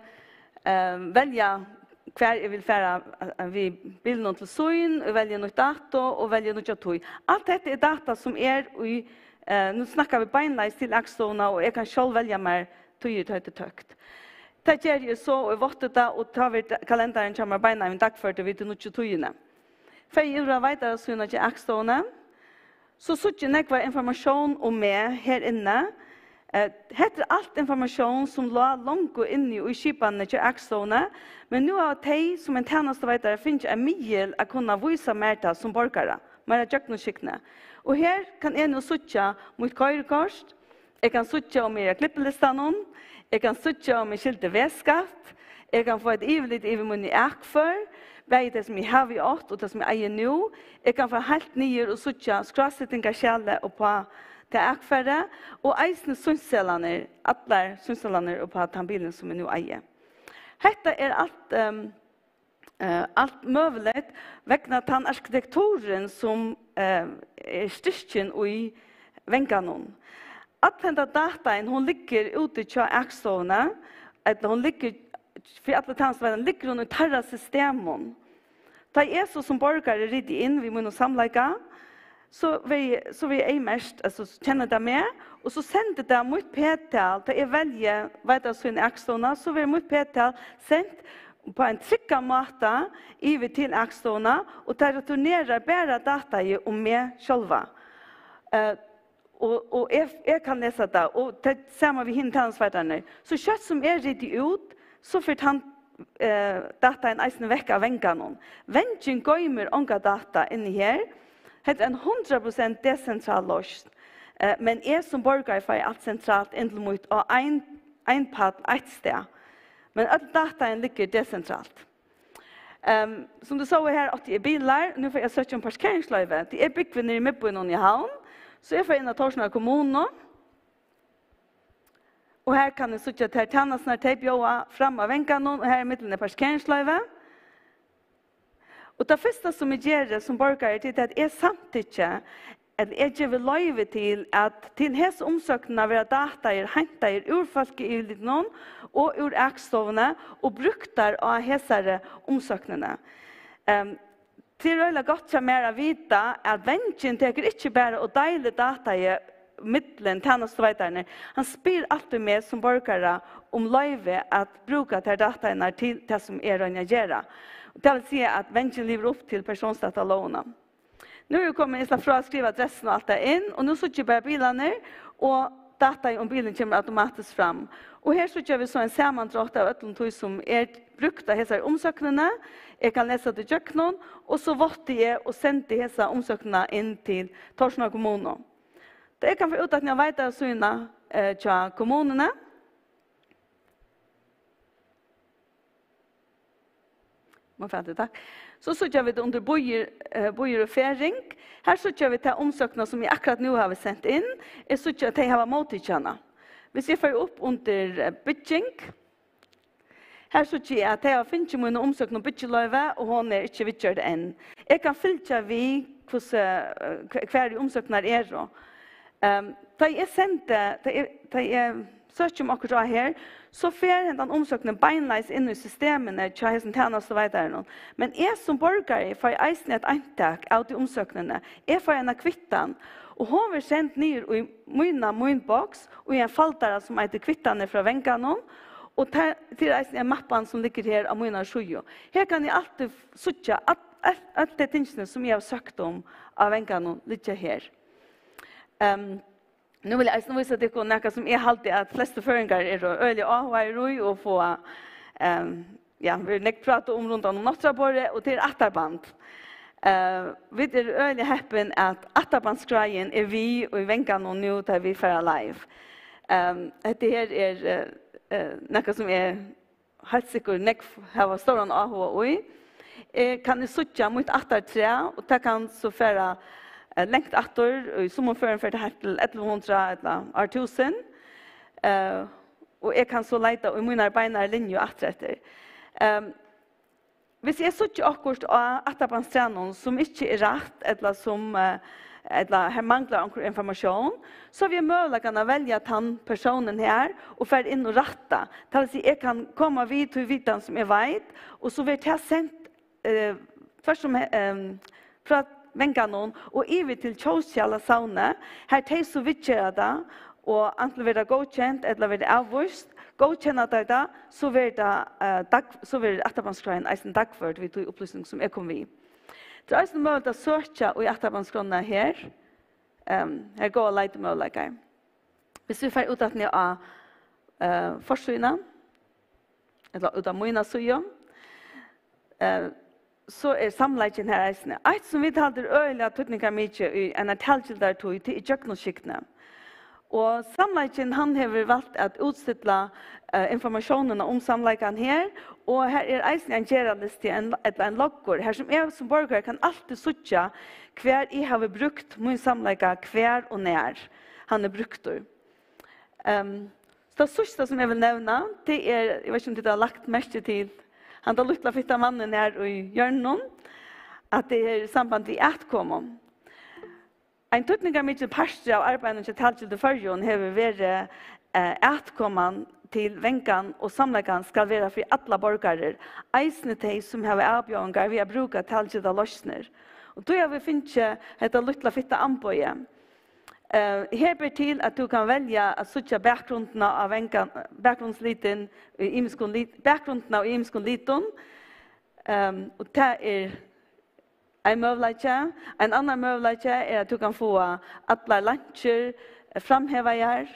eh, velja, hvar eg vil fara, eh, við bilinum til sýn, og velja nýtt dato, og velja nýggja tíð. Alt hetta er data, sum er í, eh, nú snakka vit beinleiðis til Akstovuna, og eg kann sjálv velja mær tíðir, tá tað er tøkt. Tað geri eg so, og eg vátti tað, og tá verður kalendarin hjá mær beinanvegin dagførdur við tí nýggju tíðini. Fari eg yvir á veitarsíðuna hjá Akstovuni, so síggi eg nógva informatión um meg her inni. Eh, hetta er alt informatión, sum lá longu inni í skipanini hjá Akstovuni, men nú hava tey, sum ein tænastuveitari, fingið ein miðil at kunna vísa mær tað sum borgara, meira gjøgnumskygni. Og her kann eg nú síggja mítt koyrikort, eg kann síggja, um eg eri á klippilistanum, eg kann síggja, um eg skyldi vegskatt, eg kann fáa eitt yvirlit yvir míni akfør, bæði tey, sum eg havi átt, og tey, sum eg eigi nú. Eg kann fara heilt niður og síggja skrásetingarskjalið uppá tað akfarið, og eisini sýnsseðlarnir, allar sýnsseðlarnir uppá tann bilin, sum eg nú eigi. Hetta er alt, ehm, eh, alt møguligt vegna tann arkitekturin, sum, eh, er styrkin í vanganum. All henda datain, hon liggur úti hjá Akstovuni, ella hon liggur, fyri allar tænastuveitarar, liggur hon í teirra systemum. Tá eg so sum borgari riti inn við mínum samleika, so verði eg, so verði eg eyðmerkt, altso, so kennir tað meg, og so sendir tað mítt p-tal, tá eg velji veitarsíðuna Akstovuna, so verður mítt p-tal sent upp á ein tryggan máta yvir til Akstovuna, og tað returnerar bara dataið um meg sjálva. Eh, og, og eg, eg kann lesa tað, og tað sama við hinar tænastuveitararnar. So skjótt sum eg riti út, so fer tann, eh, datain eisini vekk av vanganum. Vangin goymir onga data inni her. Hetta er ein hundrað prosent desentral loysn, eh, men eg sum borgari fái alt sentralt inn til mítt á ein, ein pall eitt stað. Men øll datain liggur desentralt. Ehm, sum tit sóu, her átti eg bilar. Nú fari eg at søkja um parkeringsloyvi. Tí eg búgvi niðri í miðbýnum í Havn, so eg fari inn á Tórshavnar kommunu. Og her kann eg síggja tær tænasturnar, tey bjóða fram á vanganum, og her í miðjuni er parkeringsloyvi. Og tað fyrsta, sum eg geri sum borgari, tað er, at eg samtykki, ella eg gevi loyvi til, at til hesa umsóknina verða datair heintaðir úr fólkayvirlitinum og úr Akstovuni og brúktar á hesari umsóknini. Ehm, tað er øgiliga gott hjá mær at vita, at Vangin tekur ikki bara og deilir dataið millum tænastuveitararnar. Hann spyr altíð meg sum borgara um loyvi at brúka tær datairnar til tað, sum eg royni at gera. Og tað vil siga, at Vangin livir upp til persónsdatalógina. Nú er komið, eg slapp frá at skriva adressuna og alt tað inn, og nú síggi eg bara bilarnar, og dataið um bilin kemur automatiskt fram. Og her síggja vit so ein samandrátt av øllum tí, sum er brúkt á hesari umsóknini. Eg kann lesa tað ígjøgnum, og so vátti eg og sendi hesa umsóknina inn til Tórshavnar kommunu. Tá eg kann fara út aftur á veitarsíðuna, eh, hjá kommununi. Má fara til, takk. So síggja vit undir býir, eh, býir og ferðing. Her síggja vit ta umsóknina, sum eg akkurát nú havi sent inn. Eg síggi, at tey hava móttikið hana. Hvis eg fari upp undir, eh, bygging, her síggi eg, at tey hava fingið mína umsókn um byggiloyvi, og hon er ikki viðgjørd enn. Eg kann fylgja við, hvussu, eh, hva-, hvar í umsóknirnar eru. Ehm, tá eg sendi, tá eg, tá eg søki um okkurt á her, so fer hendan umsóknin beinleiðis inn í systemini hjá hesum tænastuveitaranum. Men eg sum borgari fái eisini eitt eintak av tí umsóknini. Eg fái eina kvittan, og hon verður send niður í mína mínboks, í ein faldara, sum eitur Kvittanir frá Vanganum, og tað, tað er eisini ein mappan, sum liggur her á mínari síðu. Her kann eg altíð síggja at, at, øll tey tingini, sum eg havi søkt um á Vanganum, liggja her. Ehm, nú vil eg eisini vísa tykkum nakað, sum eg haldi, at flestu føroyingar eru øgiliga áhugaðir í og fáa, ehm, ja, verður nógv prátað um rundan um nátturðaborðið, og tað er ættarband. Eh, vit eru øgiliga heppin, at ættarbandsskráin er við í Vanganum nú, tá vit fara live. Ehm, hetta her er, eh, eh, nakað, sum eg heilt sikkurt nógv hava stóran áhuga í. Eg kann eg síggja mítt ættartræ, og tað kann so fara, eh, langt aftur. Í summum førum fer tað heilt til ellivu hundrað ella ár túsund. Eh, og eg kann so leita í mínari beinaru linju aftur eftir. Ehm, hvis eg síggi okkurt á ættarbandstræðnum, sum ikki er rætt, ella sum, eh, ella her manglar onkur informatión, so havi eg møguleikan at velja tann persónin her og fara inn og rætta. Tað vil siga, eg kann koma við tí vitan, sum eg veit, og so verður tað sent, eh, tvørtur um, ehm, frá Vanganum og yvir til Tjóðskjalasavnið, har tey so viðgera tað, og antin verður tað góðkent ella verður tað avvíst. Góðkenna tey tað, so verður tað, eh, dag-, so verður ættarbandskráin eisini dagførd við tí upplýsing, sum eg kom við. Tað er eisini møguligt at søkja í ættarbandsskránna her. Ehm, her eru góðir leitimøguleikar. Hvis vit fara út aftur á, eh, forsíðuna, ella út á mína síðu, eh, so er samleikin her eisini. Eitt, sum vit halda er øgiliga týdningarmikið í einari talgildartíð, tað er gjøgnumskygni. Og samleikin, hann hevur valt at útstilla, eh, informatiónina um samleikan her, og her er eisini ein gerðarlisti, ein, ella ein loggur, har sum eg sum borgari kann altíð síggja, hvar eg havi brúkt mín samleika, hvar og nær hann er brúktur. Ehm, tað síðsta, sum eg vil nevna, tað er, eg veit ikki, um tit hava lagt merki til handa lítla fitta mannin her í hjørninum, at tað er í samband við atkomu. Ein týdningarmikil partur av arbeiðinum hjá Talgildi Føroyum hevur verið, eh, atkoman til Vangan og samleikan skal vera fyri allar borgarar, eisini tey, sum hava avbjóðingar við at brúka talgildar loysnir. Og tí hava vit fingið hetta lítla fitta amboðið. Eh, her ber til, at tú kann velja at síggja bakgrundina á Vangan, bakgrundslitin í ymiskum lit-, bakgrundina í ymiskum litum. Ehm, og tað er ein møguleiki. Ein annar møguleiki er, at tú kann fáa allar leinkjur, eh, framhevaðar.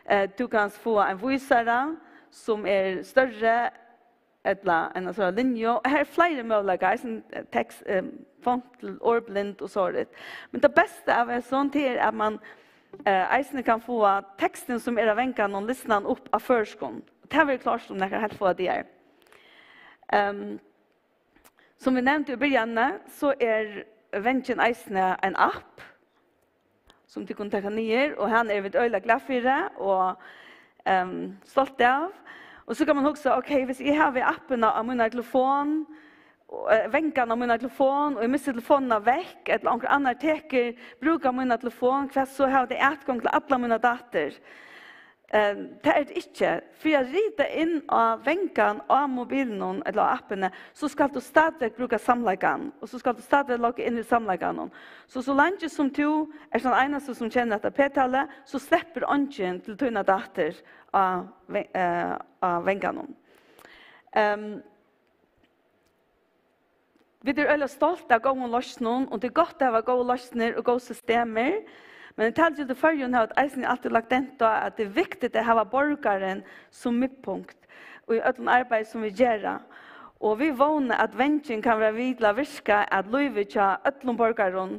Eh, tú kanst fáa ein vísara, sum er størri, ella eina sovorðna linju. Og her eru fleiri møguleikar, eisini, eh, tekst, eh, font til orðblind og sovorðið. Men tað besta av hesum, tað er, at man, eh, eisini kann fáa tekstin, sum er á Vanganum, lisnan upp á føroyskum. Tað verður klárt um nakrar heilt fáar dagar. Ehm, Sum vit nevndu í byrjanini, so er Vangin eisini ein app, sum tit kunnu taka niður, og hana eru vit øgiliga glað fyri og, ehm, stolt av. Og so kann man hugsa, ok, hvis eg havi appina á mínari telefon, eh, vangan á mína telefon, og eg missi telefonina vekk, ella onkur annar tekur brúk av mína telefon, hvat so, hava tey atgongd til allar mínar datir? Eh, tað er tað ikki. Fyri at rita inn á vangan á mobilinum ella á appini, so skalt tú stadigvæk brúka samleikan, og so skalt tú stadigvæk logga inn í samleikanum. So, so leingi sum tú ert tann einasti, sum kennir hetta p-talið, so sleppur eingin til tínar datir á ve-, eh, á vanganum. Ehm, Vit eru øgiliga stolt av góðum loysnum, og tað er gott at hava góðar loysnir og góð systemir, men í Talugildi Føroyum hava vit eisini altíð lagt dent á, at tað er viktigt at hava borgaran sum midtpunkt í øllum arbeiði, sum vit gera. Og vit vóna, at vangin kann vera við til at virka, at lívið hjá øllum borgarum,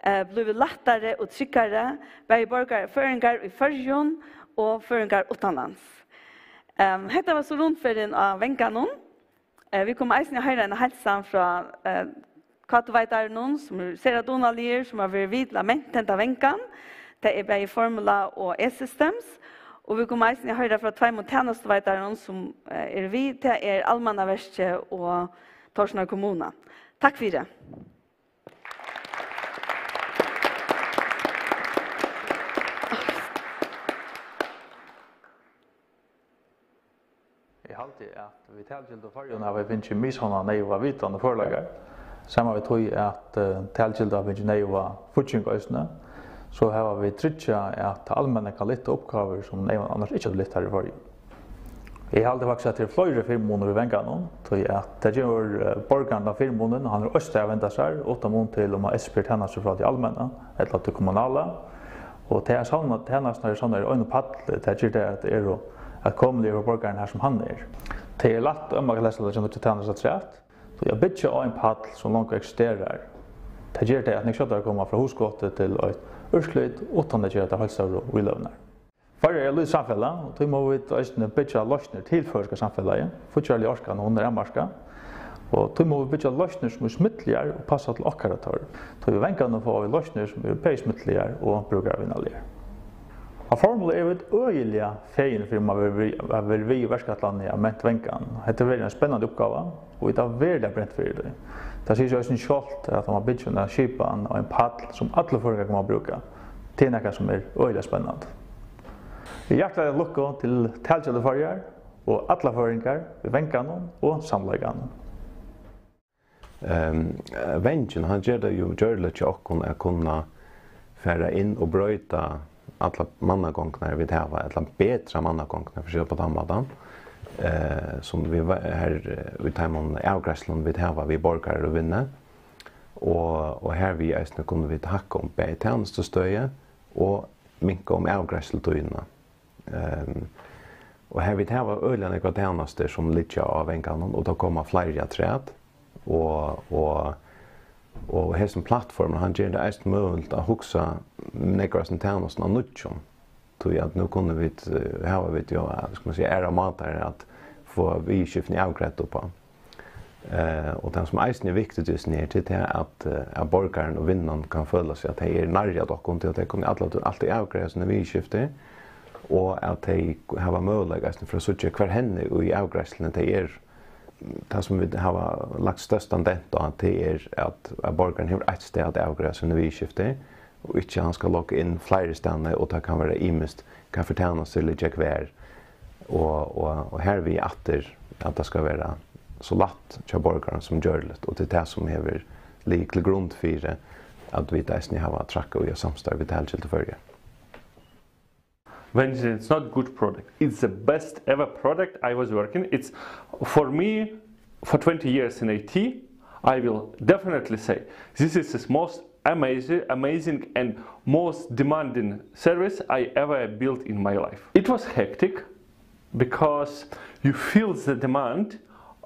eh, blívur lættari og tryggari, bæði borgarar, føroyingar í Føroyum og føroyingar uttanlands. Ehm, hetta var so rundferðin á vanganum. Eh, vit koma eisini at hoyra eina heilsan frá, eh, Kátuveitaranum, sum eru sera dugnaligir, sum hava verið við til at menta henda vangan. Tað er bæði Formula og E-Systems. Og vit koma eisini at hoyra frá tveimum tænastuveitarum, sum, eh, eru við. Tað er Almannaverkið og Tórshavnar Kommuna. Takk fyri. Eg haldi, at við Talugildi Føroyum hava vit fingið misanna neyðuga vitan og førleikar. Saman við tí, at, eh, Talugildi hava fingið neyðuga fígging eisini, so hava vit tryggjað, at tað almenna kann lyfta uppgávur, sum neyvan annars ikki hevði lyft her í Føroyum. Eg haldi faktiskt, at tað eru fleiri fyrimunir við vanganum, tí at tað gevur, eh, borgaranum tann fyrimunin, og hann hevur eitt stað at venda sær, uttan mun til, um hann eftirspyr tænastur frá tí almenna ella tí kommunala. Og tað at savna tænasturnar, savna á einum palli, tað ger tað, at tær eru atkomuligar fyri borgaran har, sum hann er. Tað er lætt um at lesa til nýggja tænastu afturat, tí at byggja á ein pall, sum longu eksisterar, tað ger tað, at nógv skjótari koma frá hugskoti til eitt úrslit, uttan at gera tær heilt stóru íløgurnar. Føroyar er eitt lítið samfelag, og tí mugu vit eisini byggja loysnir til føroyska samfelagið. Fíggjarliga orkan, hon er avmarkað, og tí mugu vit byggja loysnir, sum eru smidligar og passa til okkara tørv. Tí við vanganum fáa vit loysnir, sum eru bæði smidligar og brúkaravinarligar. Á Formúlu eru vit øgiliga fegin fyri, um at vera við, at vera við í verkætlanini at menta vangan. Hetta hevur verið ein spennandi uppgáva, og vit hava veruliga brent fyri tí. Tað sigur seg eisini sjálvt, at tá man byggir eina skipan á ein pall, sum allir føroyingar koma at brúka, tað er nakað, sum er øgiliga spennandi. Hjartaliga lukku til Talugildi Føroyar og allar føroyingar við vanganum og samleikanum. Ehm, vangin, hann ger tað jú gjørligt hjá okkum at kunna fara inn og broyta allar mannagongdirnar, vit hava, ella betra mannagongdirnar, fyri at siga tað á tann mátan, eh, sum vit va-, her, eh, í teimum avgreiðslum, vit hava við borgarar og vinnu. Og, og hervið eisini kunnu vit hækka um bæði tænastustøði og minka um avgreiðslutíðina. Ehm, og her vit hava øgiliga nógvar tænastur, sum liggja á vanganum, og tá koma fleiri afturat. Og, og, og hesin plattformur, hann ger tað eisini møguligt at hugsa nógvar av hesum tænastum á nýggjum. Tí at nú kunnu vit, eh, hava vit jú, eh, skal man siga, aðrar mátar at fáa viðurskiftini avgreidd upp á. Eh, og tað, sum eisini er viktigt í hesum her, til tað, at, eh, at borgarin og vinnan kann føla seg, at tey eru nærri at okkum, tí at tey kunnu alla, altíð avgreiða síni viðurskifti, og at tey hava møguleika eisini fyri at síggja, hvar henni í avgreiðsluni tey eru. Tað, sum vit hava lagt størstan dent á, tað er, at, at borgarin hevur eitt stað at avgreiða síni viðurskifti, og ikki hann skal logga inn fleiri staðni, og tað kann vera ymiskt, hvat fyri tænastur liggja hvar, og, og, og hervið aftur, at tað skal vera so lætt hjá borgaranum sum gjørligt, og tað er tað, sum hevur ligið til grund fyri, at vit eisini hava traðkað í eitt samstarv við Talugildi Føroyar. Vangin, it's not a good product. It's the best ever product I was working. It's, for me, for twenty years in I T, I will definitely say this is the most amazing, amazing and most demanding service I ever built in my life. It was hectic because you feel the demand,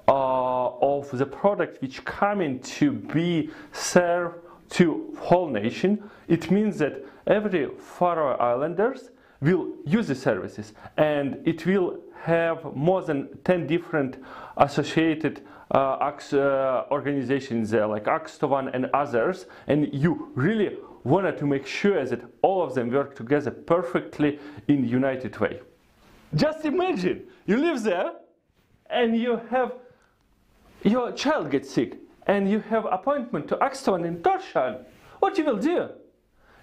uh, of the product which coming to be served to whole nation. It means that every Faroe Islanders will use the services, and it will have more than ten different associated, uh, Ax-, uh, organizations, uh, like Akstovan and others, and you really wanted to make sure that all of them work together perfectly in united way. Just imagine, you live there, and you have, your child gets sick. and you have appointment to Akstovan in Tórshavn, what you will do?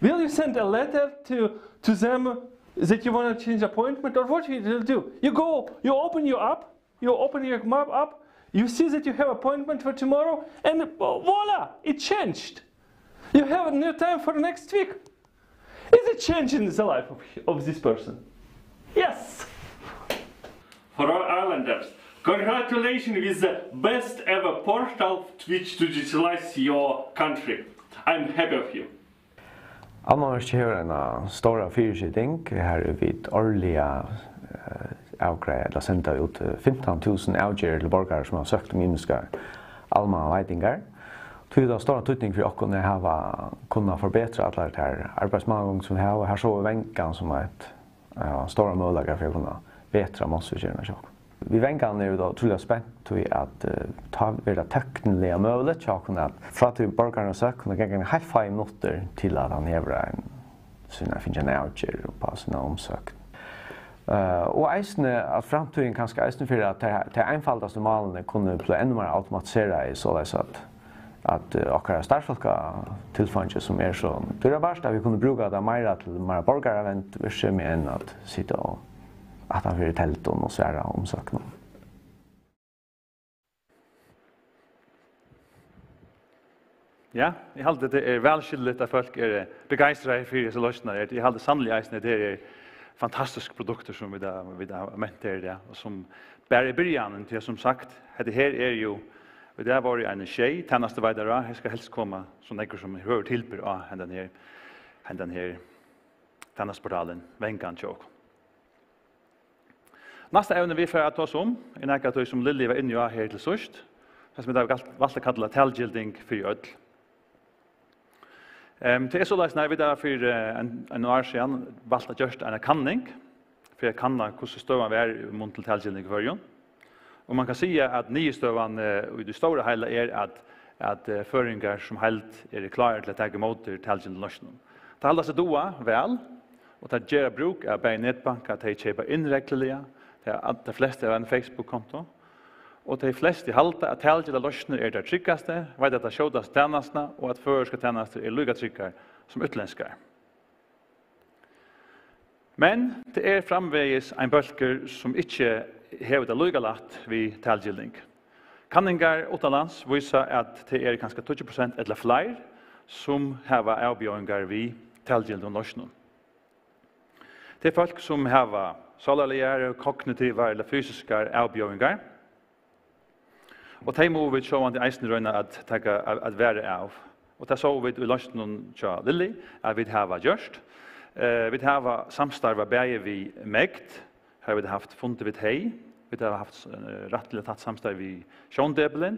Will you send a letter to, to them that you want to change appointment, or what you will do? You go, you open your app, you open your map up, you see that you have appointment for tomorrow, and voila, it changed. You have a new time for next week. Is it changing the life of, of this person? Yes. For all islanders, congratulations with the best ever portal which digitalize your country. I'm happy of you. Almannaverkið hevur eina stóra fyrisiting, har vit árliga, eh, avgreiða ella senda út, eh, fimtan túsund avgerðir til borgarar, sum hava søkt um ymiskar almannaveitingar. Tí hevur tað stóran týdning fyri okkum at hava kunnað forbetra allar tær arbeiðsmannagongdir, sum vit hava. Har sóu vit Vangan sum eitt, eh, stóran møguleika fyri at kunna betra málsviðgerðina hjá okkum. Við Vanganum eru vit ótrúliga spent, tí at, eh, tá verður tað tøkniliga møguligt hjá okkum at, frá tí borgarin hevur søkt, kunna ganga heilt fáar minuttir til at hann hevur ein, sína, fingið eina avgerð upp á sína umsókn. Eh, og eisini at framtíðin kanska eisini fyri at tey, tey einfaldastu málini kunnu blíva enn meira automatiserað, soleiðis at, at, eh, okkara starvsfólkatilfeingi, sum er so dýrabært, at vit kunnu brúka tað meira til meira borgaravend virksemi enn at sita og aftan fyri teldum og svara umsóknum. Ja, eg haldi, tað er væl skilligt, at fólk eru begeistrað fyri hesar loysnirnar. Eg haldi sanniliga eisini, at tað er fantastisk produktur, sum vit hava, vit hava ment her í dag, og sum bara er byrjanin, tí at, sum sagt, hetta her er jú, í dag vóru eini sjey tænastuveitarar á, her skal helst koma so nógvur sum høvur tilburð á hendan her, hendan her tænastuportalin, Vangan hjá okkum. Næsta evni, vit fara at tosa um, er nakað av tí, sum Lilly var inni á her til síðst, tað, sum vit hava galt, valt at kalla talgilding fyri øll. Ehm, tað er soleiðis, nær vit hava fyri, eh, ein, ein ár síðan valt at gjørt eina kanning, fyri at kanna, hvussu støðan var í mun til talgilding í Føroyum. Og man kann siga, at niðurstøðan, eh, í tí stóra heila er, at, at, eh, føroyingar sum heild eru klárir til at taka ímóti talgildum loysnum. Tað halda seg duga væl, og tað gera brúk av bæði netbanka, tey keypa inn regluliga, tey, tey flestu hava eina Facebook-konto, og tey flestu halda, at talgildar loysnir eru tær tryggastu, veita tað skjótastu tænastuna, og at føroyskar tænastur eru líka tryggar sum útlendskar. Men tað er framvegis ein bólkur, sum ikki hevur tað líka lætt við talgilding. Kanningar uttanlands vísa, at tað eru kanska tíggju prosent ella fleiri, sum hava avbjóðingar við talgildum loysnum. Tað er fólk, sum hava sálarligar, kognitivar ella fysiskar avbjóðingar. Og tey mugu vit sjálvandi eisini royna at taka, at, at vara av. Og tað sóu vit í loysninum hjá Lilly, at vit hava gjørt. Eh, vit hava samstarvað bæði við MEGD, har vit hava havt fundir við tey. Vit hava havt, eh, rættiliga tætt samstarv við Sjóndepilin.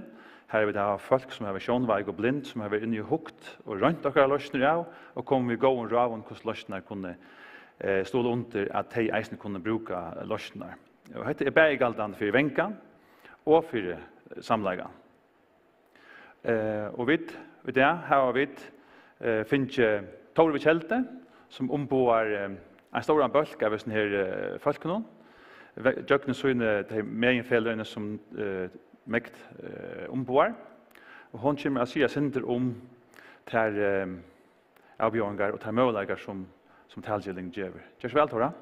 Har vit hava havt fólk, sum hava sjónveik og blind, sum hava verið inni og hugt og roynt okkara loysnir av, og komið við góðum ráðum, hvussu loysnirnar kunnu, eh, stuðla undir, at tey eisini kunnu brúka loysnirnar. Og hetta er bæði galdandi fyri Vangan og fyri, eh, Samleikan. Eh, og vit, í dag hava vit, eh, fingið Tóru við Keldu, sum umboðar, eh, ein stóran bólk av hesum her, eh, fólkunum, ve-, gjøgnum síni, tey meginfeløgini, sum, eh, MEGD, eh, umboðar. Og hon kemur at siga eitt sindur um tær, eh, avbjóðingar og tær møguleikar, sum, sum talgilding gevur. Ger so væl, Tóra.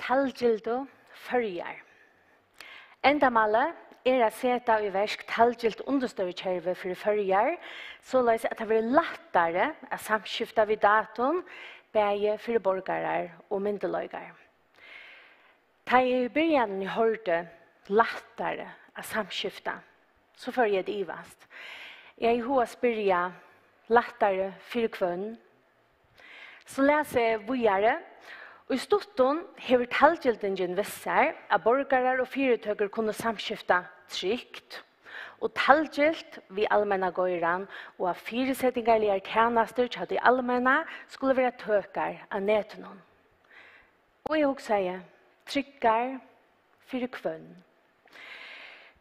Talgildu Føroyar. Endamálið er at seta í verk talgilt undirstøðukervi fyri Føroyar, soleiðis at tað verður lættari at samskifta við datum, bæði fyri borgarar og myndugleikar. Tá eg í byrjanini hoyrdi lættari at samskifta, so fór eg at ivast. Eg hevði hug at spyrja: lættari fyri hvønn? So las eg víðari, og í stuttum hevur talgildingin vist sær, at borgarar og fyritøkur kunnu samskifta trygt og talgilt við almenna geiran, og at fyrisetingarligar tænastur hjá tí almenna skulu vera tøkar á netinum. Og eg hugsaði: tryggar fyri hvønn?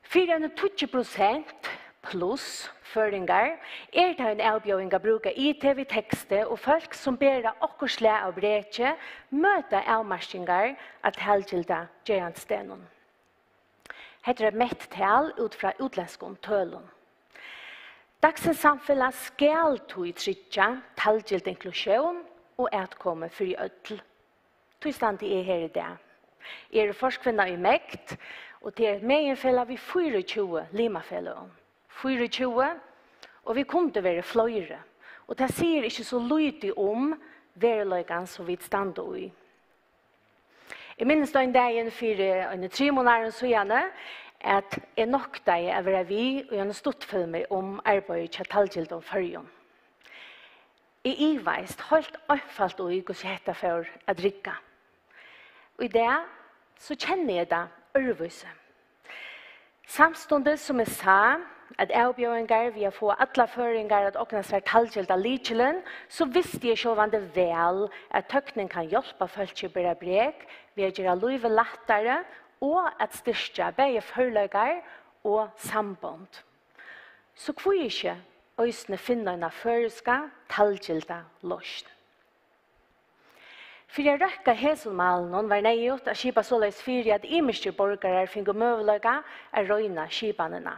Fyri eini tíggju prosent pluss føroyingar, er tað ein avbjóðing at brúka I T við teksti, og fólk, sum bera okkurt slag av breki, møta avmarkingar á talgilda gerandisdegnum. Hetta er eitt mett tal út frá útlendskum tølum. Dagsins samfelag skal tí tryggja talgilda inklusjón og atkomu fyri øll. Tí standi eg her í dag. Eg eri forkvinna í MEGD, og tað er eitt meginfelag við fýraogtjúgu limafeløgum. Fýraogtjúgu, og vit kundu verið fleiri. Og tað sigur ikki so lítið um veruleikan, sum vit standa í. Eg minnist ein dagin fyri eini trimum árum síðani, at eg noktaði at vera við í einum stuttfilmi um arbeiðið hjá Talgildum Føroyum. Eg ivaðist heilt einfalt í, hvussu hetta fór at rigga. Og í dag, so kenni eg tað øðrvísi. Samstundis sum eg sá, at avbjóðingar við at fáa allar føroyingar at ogna sær talgilda lykilin, so visti eg sjálvandi væl, at tøknin kann hjálpa fólki at bera brek við at gera lívið lættari og at styrkja bæði førleikar og sambond. So hví ikki eisini finna eina føroyska talgilda loysn? Fyri at røkka hesum málunum var neyðugt at skipa soleiðis fyri, at ymiskir borgarar fingu møguleika at royna skipanina.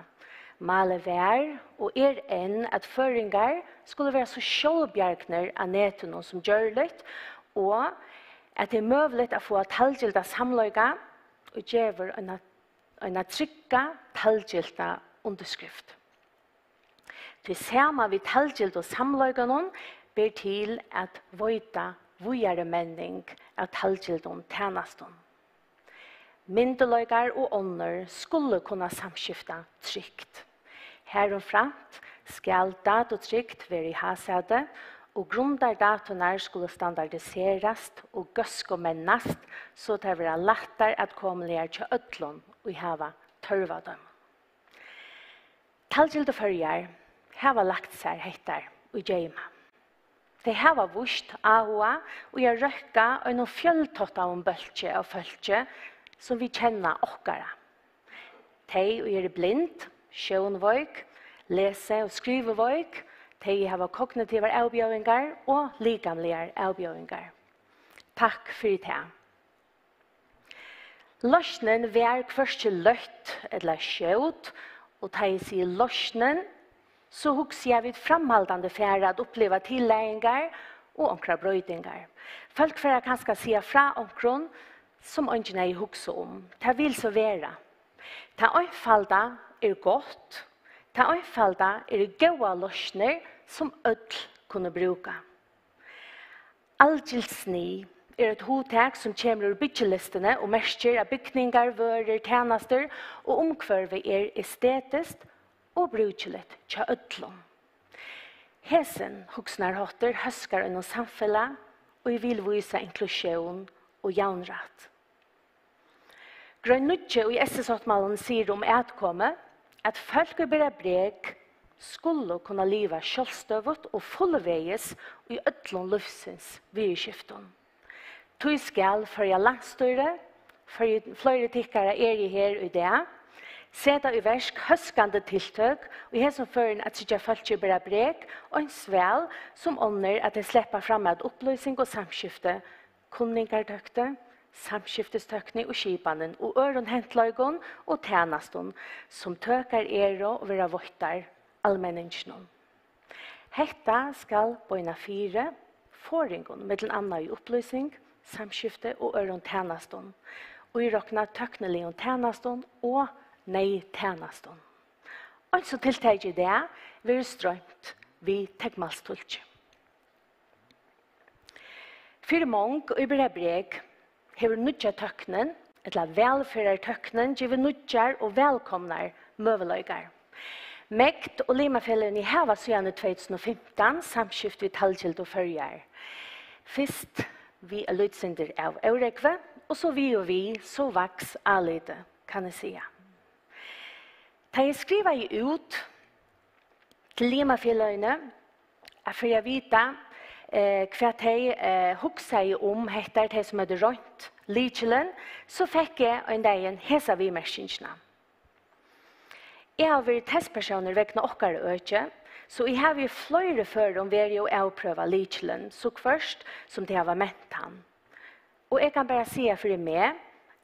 Málið var og er enn, at føroyingar skulu vera so sjálvbjargnir á netinum sum gjørligt, og at tað er møguligt at fáa talgilda samleika, og gevur eina, eina trygga talgilda undirskrift. Tí saman við talgildu samleikunum ber til at veita víðari menning av talgildum tænastum. Myndugleikar og onnur skulu kunna samskifta trygt. Harumframt skal dátutrygd vera í hásæti, og grundardáturnar skulu standardiserast og góðskumennast, so tær verða lættar atkomiligar hjá øllum, ið hava tørv á teimum. Talgildu Føroyar hava lagt sær hettar í geyma. Tey hava víst áhuga í at røkka einum fjøltáttaðum bólki av fólki, sum vit kenna okkara. Tey, ið eru blind, sjónveik, lesi- og skriviveik, tey, ið hava kognitivar avbjóðingar og likamligar avbjóðingar. Takk fyri tað. Loysnin var hvørki løtt ella skjót, og tá eg sigi loysnin, so hugsi eg, at vit framhaldandi fara at uppliva tillagingar og onkrar broytingar. Fólk fara kanska at siga frá onkrum, sum eingin hevði hugsað um. Tað vil so vera. Tað einfalda er gott. Tað einfalda eru góðar loysnir, sum øll kunnu brúka. Algilt snið er eitt hugtak, sum kemur úr byggilistini og merkir, at bygningar, vørur, tænastur og umhvørvi er estetiskt og brúkiligt hjá øllum. Hesin hugsanarháttur hóskar einum samfelag, ið vil vísa inklusjón og javnrætt. Grein níggju í S-sáttmálanum sigur um atkomu, at fólk, ið bera brek, skulu kunna liva sjálvstøðugt og fullvegis í øllum lívsins viðurskiftum. Tí skal Føroya landsstýri, fleiri, fleiri tykkara eru her í dag, seta í verk hóskandi tiltøk í hesum førum at tryggja fólki, ið bera brek, eins væl sum onnur, at tey sleppa fram at upplýsing og samskifti, kunningartøkni, samskiftistøkni og skipanin og øðrum hentleikum og tænastum, sum tøkar eru og verða veittar almenninginum. Hetta skal beina fyri forðingum, millum annað í upplýsing, samskifti og øðrum tænastum, íroknað tøkniligum tænastum og neyðtænastum. Eins og tiltakið í dag verður stroymt við teknmálstulki. Fyri mong, ið bera brek, hevur nýggja tøknin, ella vælferðartøknin, givið nýggjar og vælkomnar møguleikar. MEGD og limafeløgini hava síðan í tvey túsund og fimtan samskift við Talgildu Føroyar. Fyrst við eitt lítið sindur av órógvi, og so við og við, so vaks álitið, kann eg siga. Tá eg skrivaði út til limafeløgini, at fyri at vita, eh, hvat tey, eh, hugsaðu um hetta, tey sum høvdu roynt lykilin, so fekk eg ein dagin hesa viðmerkingina. Eg havi verið testpersónur vegna okkara øki, so eg havi í fleiri førum verið og avprøvað lykilin, so hvørt sum tey hava ment hann. Og eg kann bara siga fyri meg,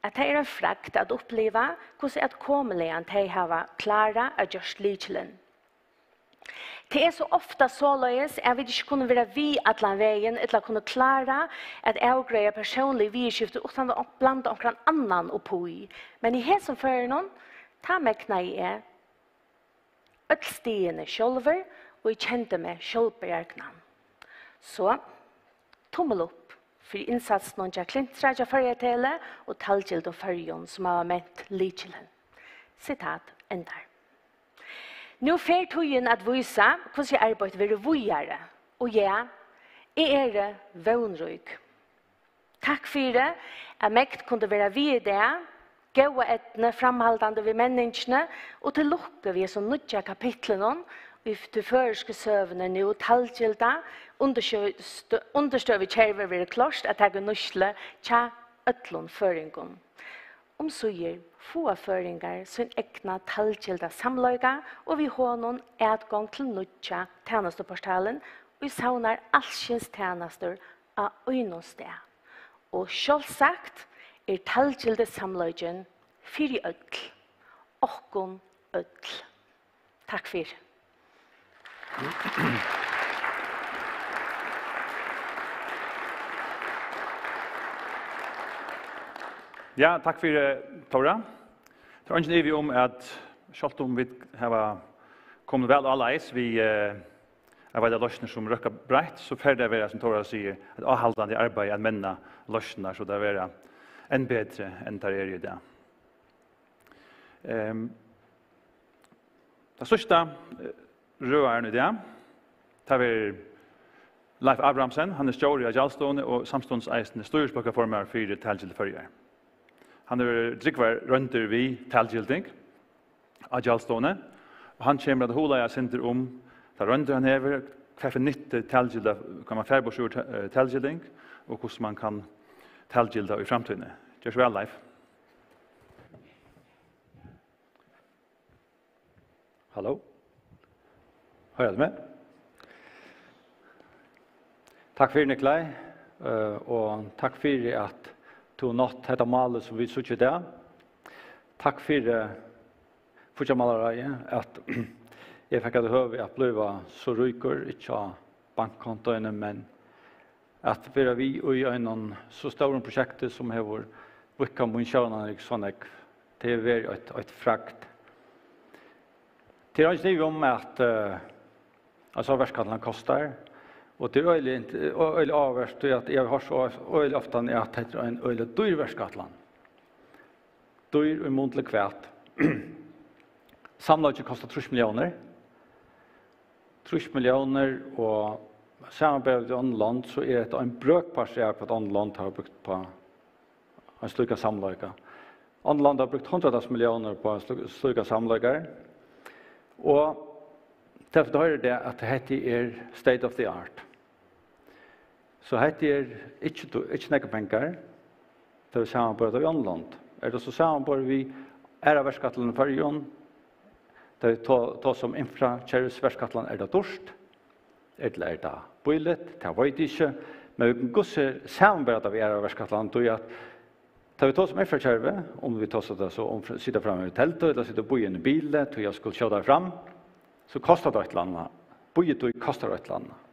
at tað er ein fragd at uppliva, hvussu atkomuligan tey hava klárað at gjørt lykilin. Tað er so ofta soleiðis, at vit ikki kunnu vera við allan vegin, ella kunnu klára at avgreiða persónlig viðurskifti uttan at blanda onkran annan upp í. Men í hesum førinum, tá megnaði eg øll stigini sjálvur, og eg kendi meg sjálvbjargnan. So, tummil upp fyri innsatsinum hjá Klintra hjá Føroya Tele og Talgildum Føroyum, sum hava ment lykilin. Sitat endar. Nú fer tíðin at vísa, hvussu arbeitt verður víðari, og ja, eg eri vónrík. Takk fyri, at Mekt kundi vera við í dag. Góða eydnu framhaldandi við menningini, og til lukku við hesum nýggja kapitlinum í f-, tí føroysku søguni, nú talgilda undirstø-, stø-, undirstøðukervið verður klárt at taka í nýtslu hjá øllum føroyingum. Umsíðir fáa føroyingar sín egna talgilda samleika og við honum atgongd til nýggja tænastuportalin, ið savnar alskyns tænastur á einum stað. Og sjálvsagt er talgildi samleikin fyri øll, okkum øll. Takk fyri. Ja, takk fyri, Tóra. Tað er eingin ivi um, at sjálvt um vit hava komið væl áleiðis við, eh, at veita loysnir, sum røkka breitt, so fer tað at vera, sum Tóra sigur, eitt áhaldandi arbeiði at menna loysnirnar, so tær verða enn betri, enn tær eru í dag. Ehm, tað síðsta, eh, røðarin í dag, tað verður Leif Abrahamsen, hann er stjóri á Gjaldstovuni og samstundis eisini stýrisbólkaformaður fyri Talgild Føroyar. Hann hevur drúgvar royndir við talgilding á Gjaldstovuni, og hann kemur at hugleiða eitt sindur um tær royndir, hann hevur, hvat fyri nyttu talgilda, hvat man fær burtur úr ta-, eh, talgilding, og hvussu man kann talgilda í framtíðini. Ger so væl, Leif. Halló? Hoyra tit meg? Takk fyri, Nikolai, eh, og takk fyri, at tú nátt hetta málið, sum vit síggja í dag. Takk fyri, fíggjarmálaráðið, at eg fekk hetta høvi at blíva so ríkur, ikki á bankkontoini, men at vera við í einum so stórum prosjekti, sum hevur víðkað mín sjónarhorn so nógv. Tað hevur verið eitt, eitt fragd. Tað er eingin ivi um, at, eh, altso, verkætlanin kostar, og tað er øgiliga int-, øgiliga áhugavert, tí at eg havi hoyrt so øgiliga ofta, at hetta er ein øgiliga dýr verkætlan. Dýr í mun til hvat? Samleikin kostar trýss milliónir. Trýss milliónir, og samanbera við onnur lond, so er hetta ein brøkpartur av, hvat onnur lond hava brúkt upp á ein slíkan samleika. Onnur lond hava brúkt hundraðtals milliónir upp á slí-, slíkar samleikar. Og tað fortelur tað, at hetta er state of the art. So hetta er ikki, ikki nógvir pengar, tá vit samanbera tað við onnur lond. Er tað so samanborið við aðrar verkætlanir í Føroyum, tá vit to-, tosa um infrakervisverkætlan, er tað dýrt, ella er tað bíligt? Tað veit eg ikki, men vit kunnu gott samanbera tað við aðrar verkætlanir, tí at tá vit tosa um infrakervi, um vit tosa tað so um fr-, sita framman við teldu ella sita og bíða inni í bili, tí at skulu skjóta fram, so kostar tað eitt ella annað. Bíðitíð kostar eitt ella annað.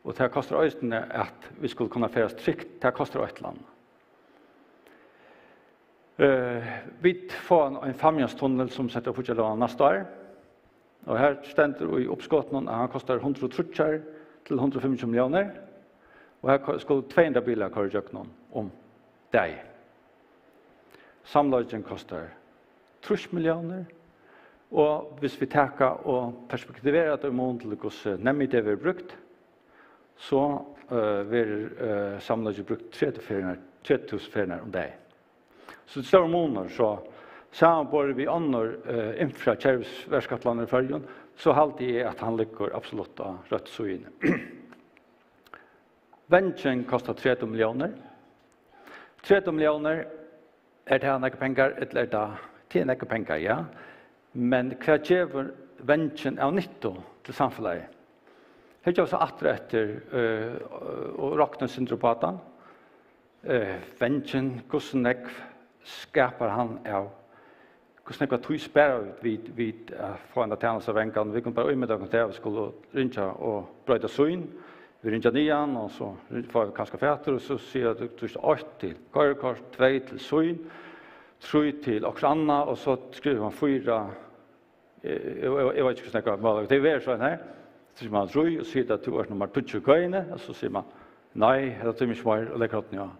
Og tað kostar eisini, at vit skulu kunna ferðast trygt, tað kostar eitt ella annað. Eh, vit fáa ein, ein Fámjinstunnil, sum settur á fíggjarlógina næsta ár. Og her stendur í uppskotinum, at hann kostar hundrað og tríggjar til hundrað og fimmogtjúgu milliónir. Og her ko-, skulu tvey hundrað bilar koyra ígjøgnum um dagin. Samleikin kostar trýss milliónir, og hvis vit taka og perspektivera tað í mun til, hvussu NemID verður brúkt, so, eh, verður, eh, samleikin brúkt tretivu ferðirnar, tretivu túsund ferðirnar um dagin. So tað er stórur munur, so samanborið við onnur, eh, infrakervisverkætlanir í Føroyum, so haldi eg, at hann liggur absolutt á røttu síðuni. Vangin kostar tretivu milliónir. Tretivu milliónir, er tað nógvir pengar, ella er tað, tað er nógvir pengar, ja. Men hvat gevur vangin av nyttu til samfelagið? Her geva vit so aftur eftir, eh, og rokna eitt sindur upp á tað. Eh, vangin, hvussu nógv skapar hann av, hvussu nógva tíð spara vit, vit, vit at fáa eina tænastu av vanganum? Vit kunnu bara ímynda okkum tað, at vit skulu ringja og broyta sýn. Vit ringja niðan, og so ring-, fáa vit kanska fatur, og so siga vit, tú ert eitt til koyrikort, tvey til sýn, trý til okkurt annað, og so skrivar man fýra. Eg, eg, eg, eg veit ikki, hvussu nógv mál tað er, so her. So sigur man trý, og sigur at tú ert nummar tíggju í køini, og so sigur man, nei, hetta tími eg ikki meir, og leggur hornið á.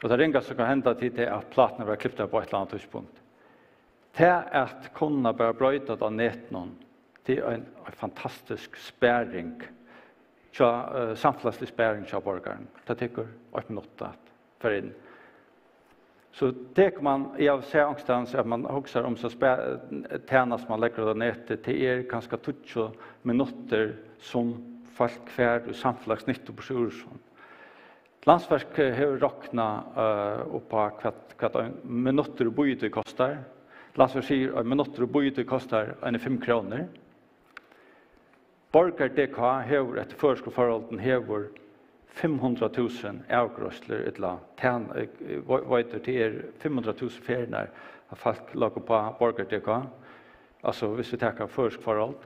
Og tað ringasta sum kann henda, tað er, at pláturnar verða kliptar upp á eitt ella annað tíðspunkt. Tað at kunna bara broyta tað á netinum, tað er ein, ein fantastisk sparing hjá, eh, samfelagslig sparing hjá borgaranum. Tað tekur eitt minutt at fara inn. So tekur man, eg havi sæð onkustaðni, at man hugsar um so spa-, tænastur man leggur út á netið, tað er kanska tíggju minuttir sum fólk fær í samfelagsnyttu burtur úr sum. Landsverk, eh, hevur roknað, eh, upp á hvat, hvat ein minuttur í bíðitíð kostar. Landsverk sigur, ein minuttur í bíðitíð kostar eini fimm krónur. Borgar D K hevur eftir føroyskum forholdum, hevur fimm hundrað túsund avgreiðslur, ella tæn-, eh, ve-, veitir, tað er fimm hundrað túsund ferðirnar, at fólk logga upp á Borgar D K, altso, viss vit taka føroysk forhold.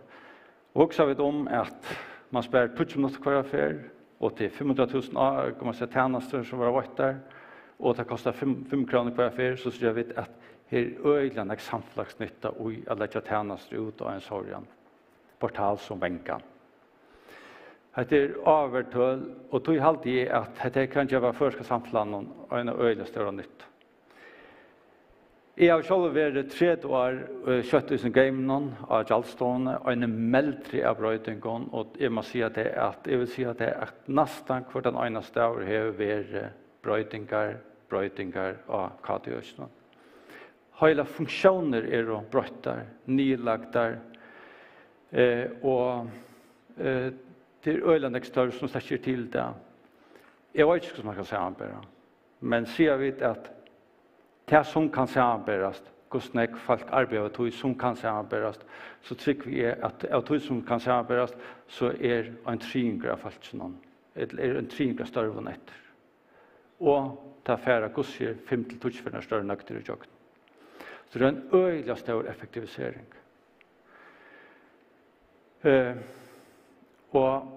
Og hugsa vit um, at man sparir tíggju minuttir hvørja ferð, og tað er fimm hundrað túsund á-, kann man siga, tænastur, sum verða veittar, og tað kostar fimm, fimm krónur hvørja ferð, so síggja vit, at her er øgiliga nógv samfelagsnytta í at leggja tænastur út á ein sovorðnan portal sum Vangan. Hetta er áhugaverd tøl, og tí haldi eg, at hetta her kann geva føroyska samfelagnum eina øgiliga stóra nyttu. Eg havi sjálvur verið tretivu ár, eh, skjótt í hesum geiminum á gjaldstovuni, eini meldri av broytingum, og eg má siga tað, at eg vil siga tað, at næstan hvør tann einasti dagur hevur verið broytingar, broytingar á K T Økinum. Heilar funktiónir eru broyttar, niðurlagdar, eh, og, eh, tað er øgiliga nógv størv, sum slett ikki er til í dag. Eg veit ikki, hvussu man skal samanbera, men siga vit, at tað, sum kann samanberast, hvussu nógv fólk arbeiða við tí, sum kann samanberast, so trúgvi eg, at av tí, sum kann samanberast, so er ein triðingur av fólkinum, ella er ein triðingur av størvum eftir. Og tað fara, hvussu er, fimm til tíggju ferðirnar størri nøgdir ígjøgnum. So tað er ein øgiliga stór effektivisering. Eh, og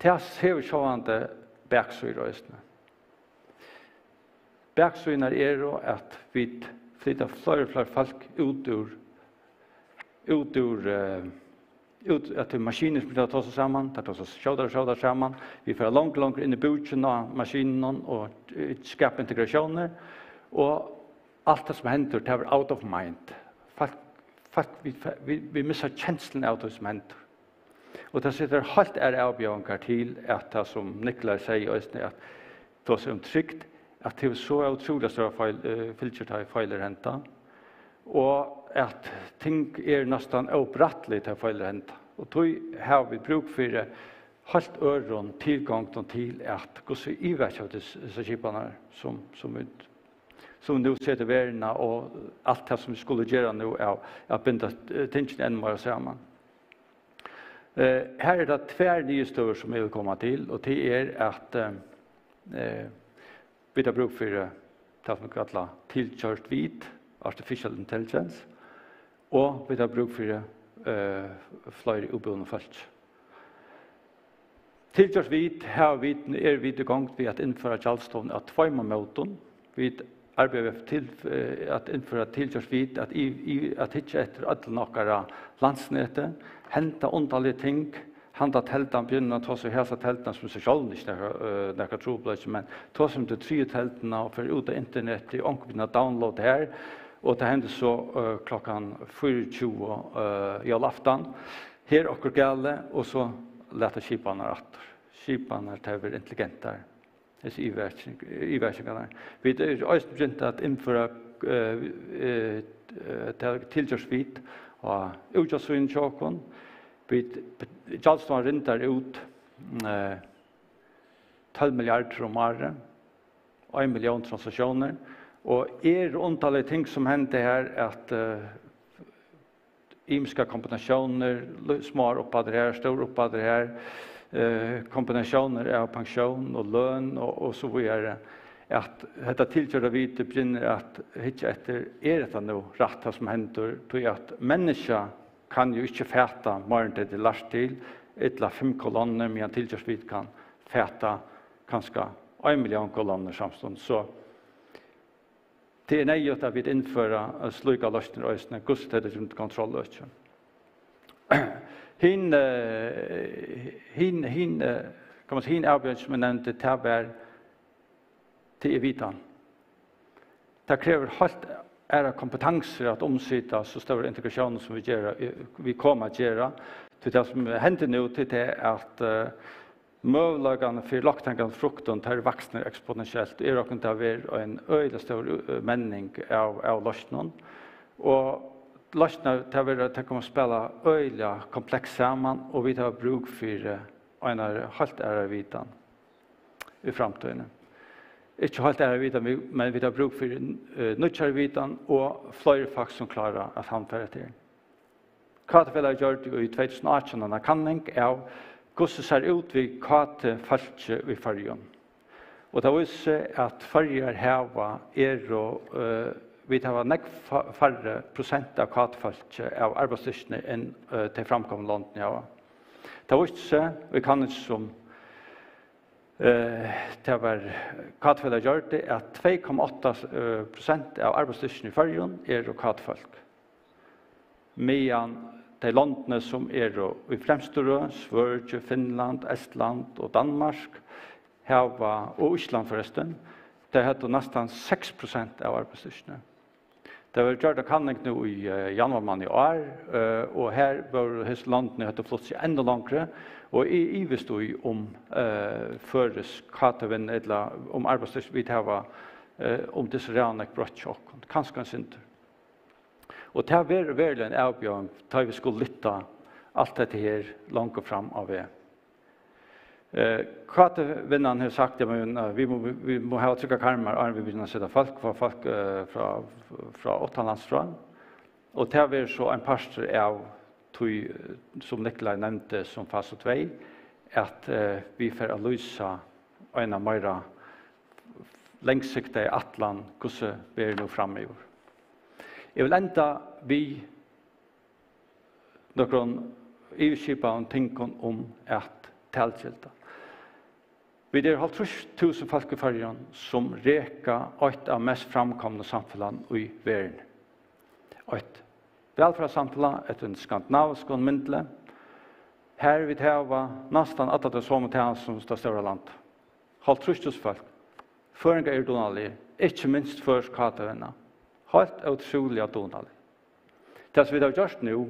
tað hevur sjálvandi baksíður eisini. Baksíðurnar eru, at vit flyta fleiri og fleiri fólk út úr, út úr, eh, út, at tað eru maskinur, sum byrja at tosa saman, tær tosa skjótari og skjótari saman. Vit fara longur og longur inn í búkin á maskinunum og, eh, skapa integratiónir. Og alt tað, sum hendir, tað verður out of mind. Fólk, fólk, vit, vit, vit missa kensluna av tí, sum hendir. Og tað setir heilt aðrar avbjóðingar til, at tað, sum Nikolaj segði eisini, at tosa um trygd, at tað hevur so ótrúliga stóra feil, eh, fylgir, tá ið feilir henda, og at ting eru næstan óbrættilig, tá ið feilir henda. Og tí hava vit brúk fyri heilt øðrum tilgongdum til, at hvussu yvirvaka vit hesar skipanir, sum, sum vit, sum nú seta verðina og alt tað, sum vit skulu gera nú, av at binda, eh, tingini enn meira saman. Eh, her eru tað tvær niðurstøður, sum eg vil koma til, og tað er, at, eh, eh, vit hava brúk fyri tað, sum vit kalla tilgjørt vit, artificial intelligence, og vit hava brúk fyri, eh, fleiri útbúnum fólki. Tilgjørt vit, hava vit, eru vit í gongd við at innføra gjaldstovn av tveimum mótum. Vit arbeiða við til, eh, at innføra tilgjørt vit, at í, í, at hyggja eftir øllum okkara landsneti. Henda undarliga ting, handa teldan byrjar at tosa við hasa telduna, sum sær sjálv ikki nakar, eh, nakar trupulleiki, men tosa við ta triðju telduna og fer út á internetið, onkur byrjar at downloada har, og tað hendir so, eh, klokkan fýraogtjúgu, eh, jólaaftan. Her er okkurt galið, og so lata skipanir aftur. Skipanir, tær verða intelligentar. Hesi yvirvaking-, yvirvakingarnar. Vit eru eisini begynt at innføra, eh, eh, eh, tað tilgjørt vit á útgjaldsíðuni hjá okkum. Vit, gjaldstovnan rindar út, eh, tólv milliardir um árið, ein millión transaktiónir, og eru undarlig ting, sum henda her, at, eh, ymiskar kombinatiónir, lí-, smáar upphæddir her, stór upphæddir her, eh, kombinatiónir av pensjón og løn og, og so víðari, at hetta tilgjørda vitið byrjar at hyggja eftir, er hetta nú rætt, tað sum hendir? Tí at menniskja kann jú ikki fata meira enn tað er lært til, ella fimm kolonnir, meðan tilgjørt vit kann fata kanska ein millión kolonnir samstundis. So tað er neyðugt, at vit innføra, eh, slíkar loysnir eisini, hvussu tað er til kontrolløki. Hin, eh, hin, hin, eh, kann man siga, hin avbjóðing, sum eg nevndi, tað var, tað er vitan. Tað krevur heilt aðrar kompetansur at umsita so stóra integratión, sum vit gera, eh, vit koma at gera. Tí tað, sum hendir nú, tað er, at, eh, møguleikarnir fyri lágthangandi fruktum, teir eru vaksnir eksponentielt. Í roknum tað verður ein øgiliga stór, eh, menning av, av loysnum. Og loysnir, tað verður, tað koma at spæla øgiliga komplekst saman, og vit hava brúk fyri einari heilt aðrari vitan í framtíðini. Ikki heilt aðrari vitan, vi-, men vit hava brúk fyri, eh, nýggjari vitan og fleiri fólk, sum klára at handfara tað. Kátufelagið gjørdi í tvey túsund og átjan eina kanning av, hvussu sær út við kátu fólki í Føroyum. Og tað vísir seg, at Føroyar hava, eru, eh, vit hava nógv fa-, færri prosent av kátu fólki av arbeiðsstyrkini enn, eh, tey framkomnu londini hava. Tað vísti seg í kanning, sum, eh, tað var Kátufelagið gjørdi, at tvey komma átta, eh, prosent av arbeiðsstyrkini í Føroyum eru kátu fólk. Meðan tey londini, sum eru í fremstu røð, Svøríki, Finnland, Estland og Danmark, hava, og Ísland forrestin, tey høvdu næstan seks prosent av arbeiðsstyrkini. Tað var gjørd ein kanning nú í, eh, januarmánaði í ár, eh, og her vóru hesi londini, høvdu flutt seg enn longri, og eg ivist í, um, eh, føroysk kátuvinna, ella um arbeiðsstyrki, vit hava, eh, um dyssin ræðuliga nógv broytt hjá okkum, kanska ein sindur. Og tað verður veruliga ein avbjóðing, tá vit skulu lyfta alt hetta her longur fram á veg. Eh, Kátuvinnan hevur sagt, ja, men, eh, vit mugu, vit mugu hava tryggar karmar, áðrenn vit byrja at seta fólk, fáa fólk, eh, frá, frá uttanlands frá. Og tað verður so ein partur av tí, eh, sum Nikolai nevndi, sum fase tvey, at, eh, vit fara at lýsa eina meira langsiktaða ætlan, hvussu verður nú framyvir. Eg vil enda við nøkrum yvirskipaðum tingum um at talgilda. Vit eru hálvtrýss túsund fólk í Føroyum, sum reka eitt av mest framkomnu samfelagnum í verðini. Eitt vælferðarsamfelag eftir skandinaviskum myndli, har vit hava næstan allar tær somu tænastur sum tað stóra landið. Hálvtrýss túsund fólk. Føroyingar eru dugnaligir, ikki minst føroysk kátuvinna. Heilt ótrúliga dugnalig. Tað, sum vit hava gjørt nú,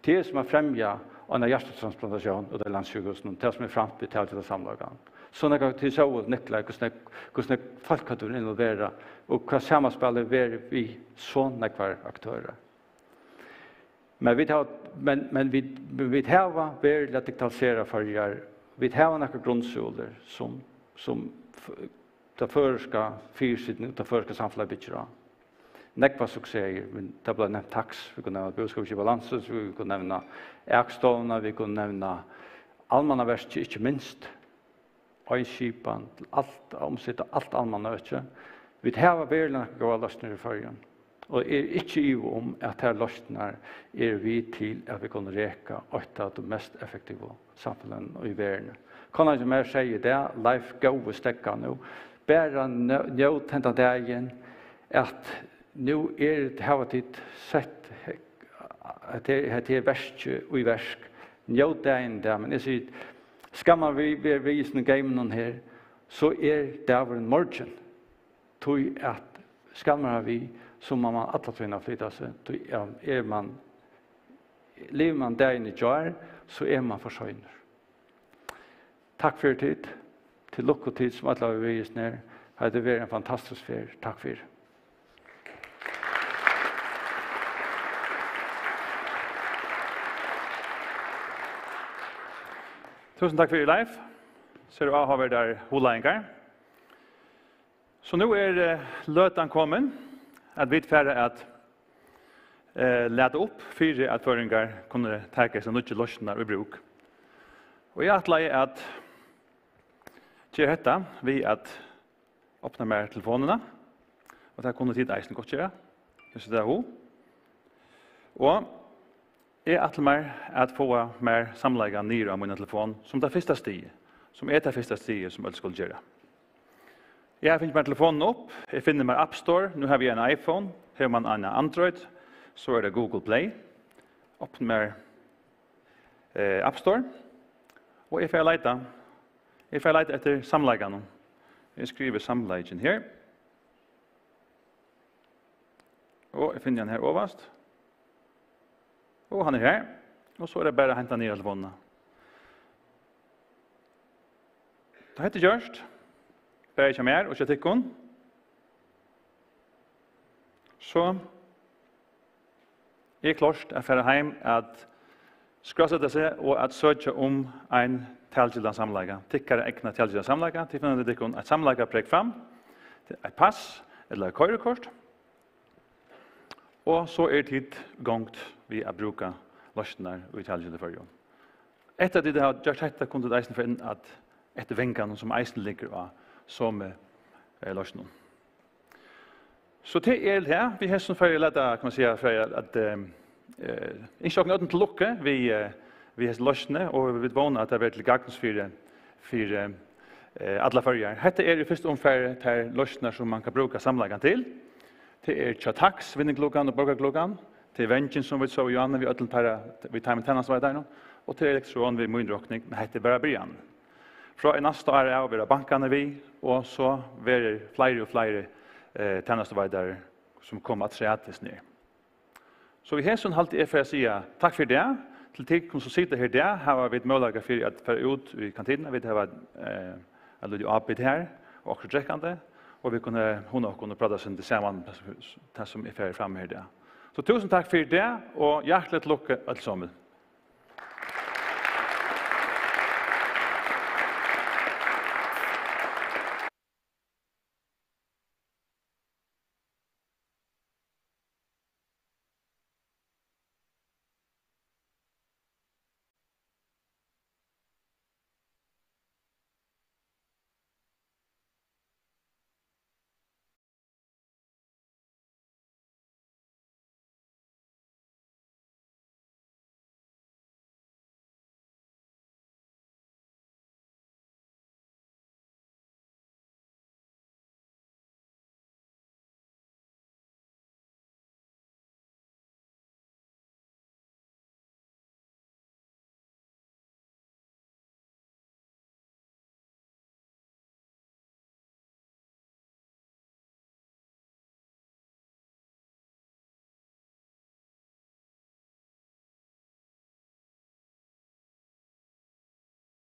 tað er sum at fremja eina hjartatransplantatión úti á landssjúkrahúsinum, tað, sum er framt við talgilda samleikan. So nógv, tit sóu, Nikolai, hvussu nógv, hvussu nógv fólk høvdu verið involverað, og hvat samanspælið verið við so nógvar aktørar. Men vit hava, men, men vit, men vit hava veruliga digitaliserað Føroyar. Vit hava nakrar grundsøjur, sum, sum f-, tað føroyska fyrisitin og tað føroyska samfelagið byggir á. Nógvar suksessir, men tað bleiv nevnt taks, vit kunnu nevna Búskaparskipan Landsins, vit kunnu nevna Akstovuna, vit kunnu nevna Almannaverkið, ikki minst. Ein skipan til alt, at umsita alt almannaøki. Vit hava veruliga nakrar góðar loysnir í Føroyum, og eg eri ikki í iva um, at tær loysnirnar eru við til, at vit kunnu reka eitt av teimum mest effektivu samfelagnum í verðini. Konan hjá mær segði í dag, Leif góði, steðga nú, bara njó-, njót hendan dagin, at nú er, hava tit sett he-, hetta her, hetta her verkið í verk. Njót dagin í dag, men eg sigi, skal man við, vera við í hesum geiminum her, so er dagurin morgin. Tí at skal man vera við, so má man alla tíðina flyta seg. Tí er, er man, livir man dagin í gjár, so er man for seinur. Takk fyri tit. Til lukku tit, sum øll hava verið við hesum her. Hetta hevur verið ein fantastisk ferð. Takk fyri. Túsund takk fyri, Leif. Sera áhugaverdar hugleiðingar. So nú er, eh, løtan komin, at vit fara at, eh, lata upp fyri, at føroyingar kunnu taka hesar nýggju loysnirnar í brúk. Og eg ætlaði at gera hetta við at opna mær telefonina, og tað kunnu tit eisini gott gera, hvis tit hava hug. Og eg ætli mær at fáa mær samleikan niður á mína telefon sum tað fyrsta stigið, sum er tað fyrsta stigið, sum øll skulu gera. Eg havi fingið mær telefonina upp, eg finni mær App Store, nú havi eg ein iPhone, hevur mann ein Android, so er tað Google Play. Opni mær, eh, App Store, og eg fari at leita, eg fari at leita eftir samleikanum. Eg skrivi samleikin her. Og eg finni hann her ovast. Og hann er her. Og so er tað bara at henta niður á telefonina. Tá hetta er gjørt, bæði hjá mær og hjá tykkum, so er klárt at fara heim at skráseta seg og at søkja um ein talgildan samleika. Tykkara egna talgilda samleika. Tit finna tykkum eitt samleikaprógv fram, eitt pass ella eitt koyrikort. Og so eru tit í gongd við at brúka loysnirnar í Talgildi Føroyum. Eftir at tit hava gjørt hetta, kunnu tit eisini fara inn at, eftir vanganum, sum eisini liggur á somu, eh, loysnum. So tað er tað. Við hesum fari eg lata, kann man siga, fari eg at, eh, eh, ynskja okkum øllum til lukku við, eh, við hesi loysnini, og vit vóna, at tað verður til gagns fyri, fyri, eh, allar Føroyar. Hetta er í fyrstu umfari tær loysnirnar, sum man kann brúka samleikan til. Tað er hjá Taks, Vinnuklukkan og Borgarklukkan. Tað er Vangin, sum vit sóu í áðni, við øllum teirra, við teimum tænastuveitarum. Og tað er Elektron við Mín Rokning, men hetta er bara byrjanin. Frá í næsta ár av verða bankarnir við, og so verður fleiri og fleiri, eh, tænastuveitarar, sum koma afturat hesum her. So við hesum haldi eg fari at siga takk fyri í dag. Til tykkum, sum sita her í dag, hava vit møguleika fyri at fara út í kantinuna. Vit hava, eh, eitt lítið ábit her, og okkurt drekkandi, og vit kunnu hugna okkum og práta eitt sindur saman, tað sum er farið fram her í dag. So túsund takk fyri í dag, og hjartaliga til lukku øll somul.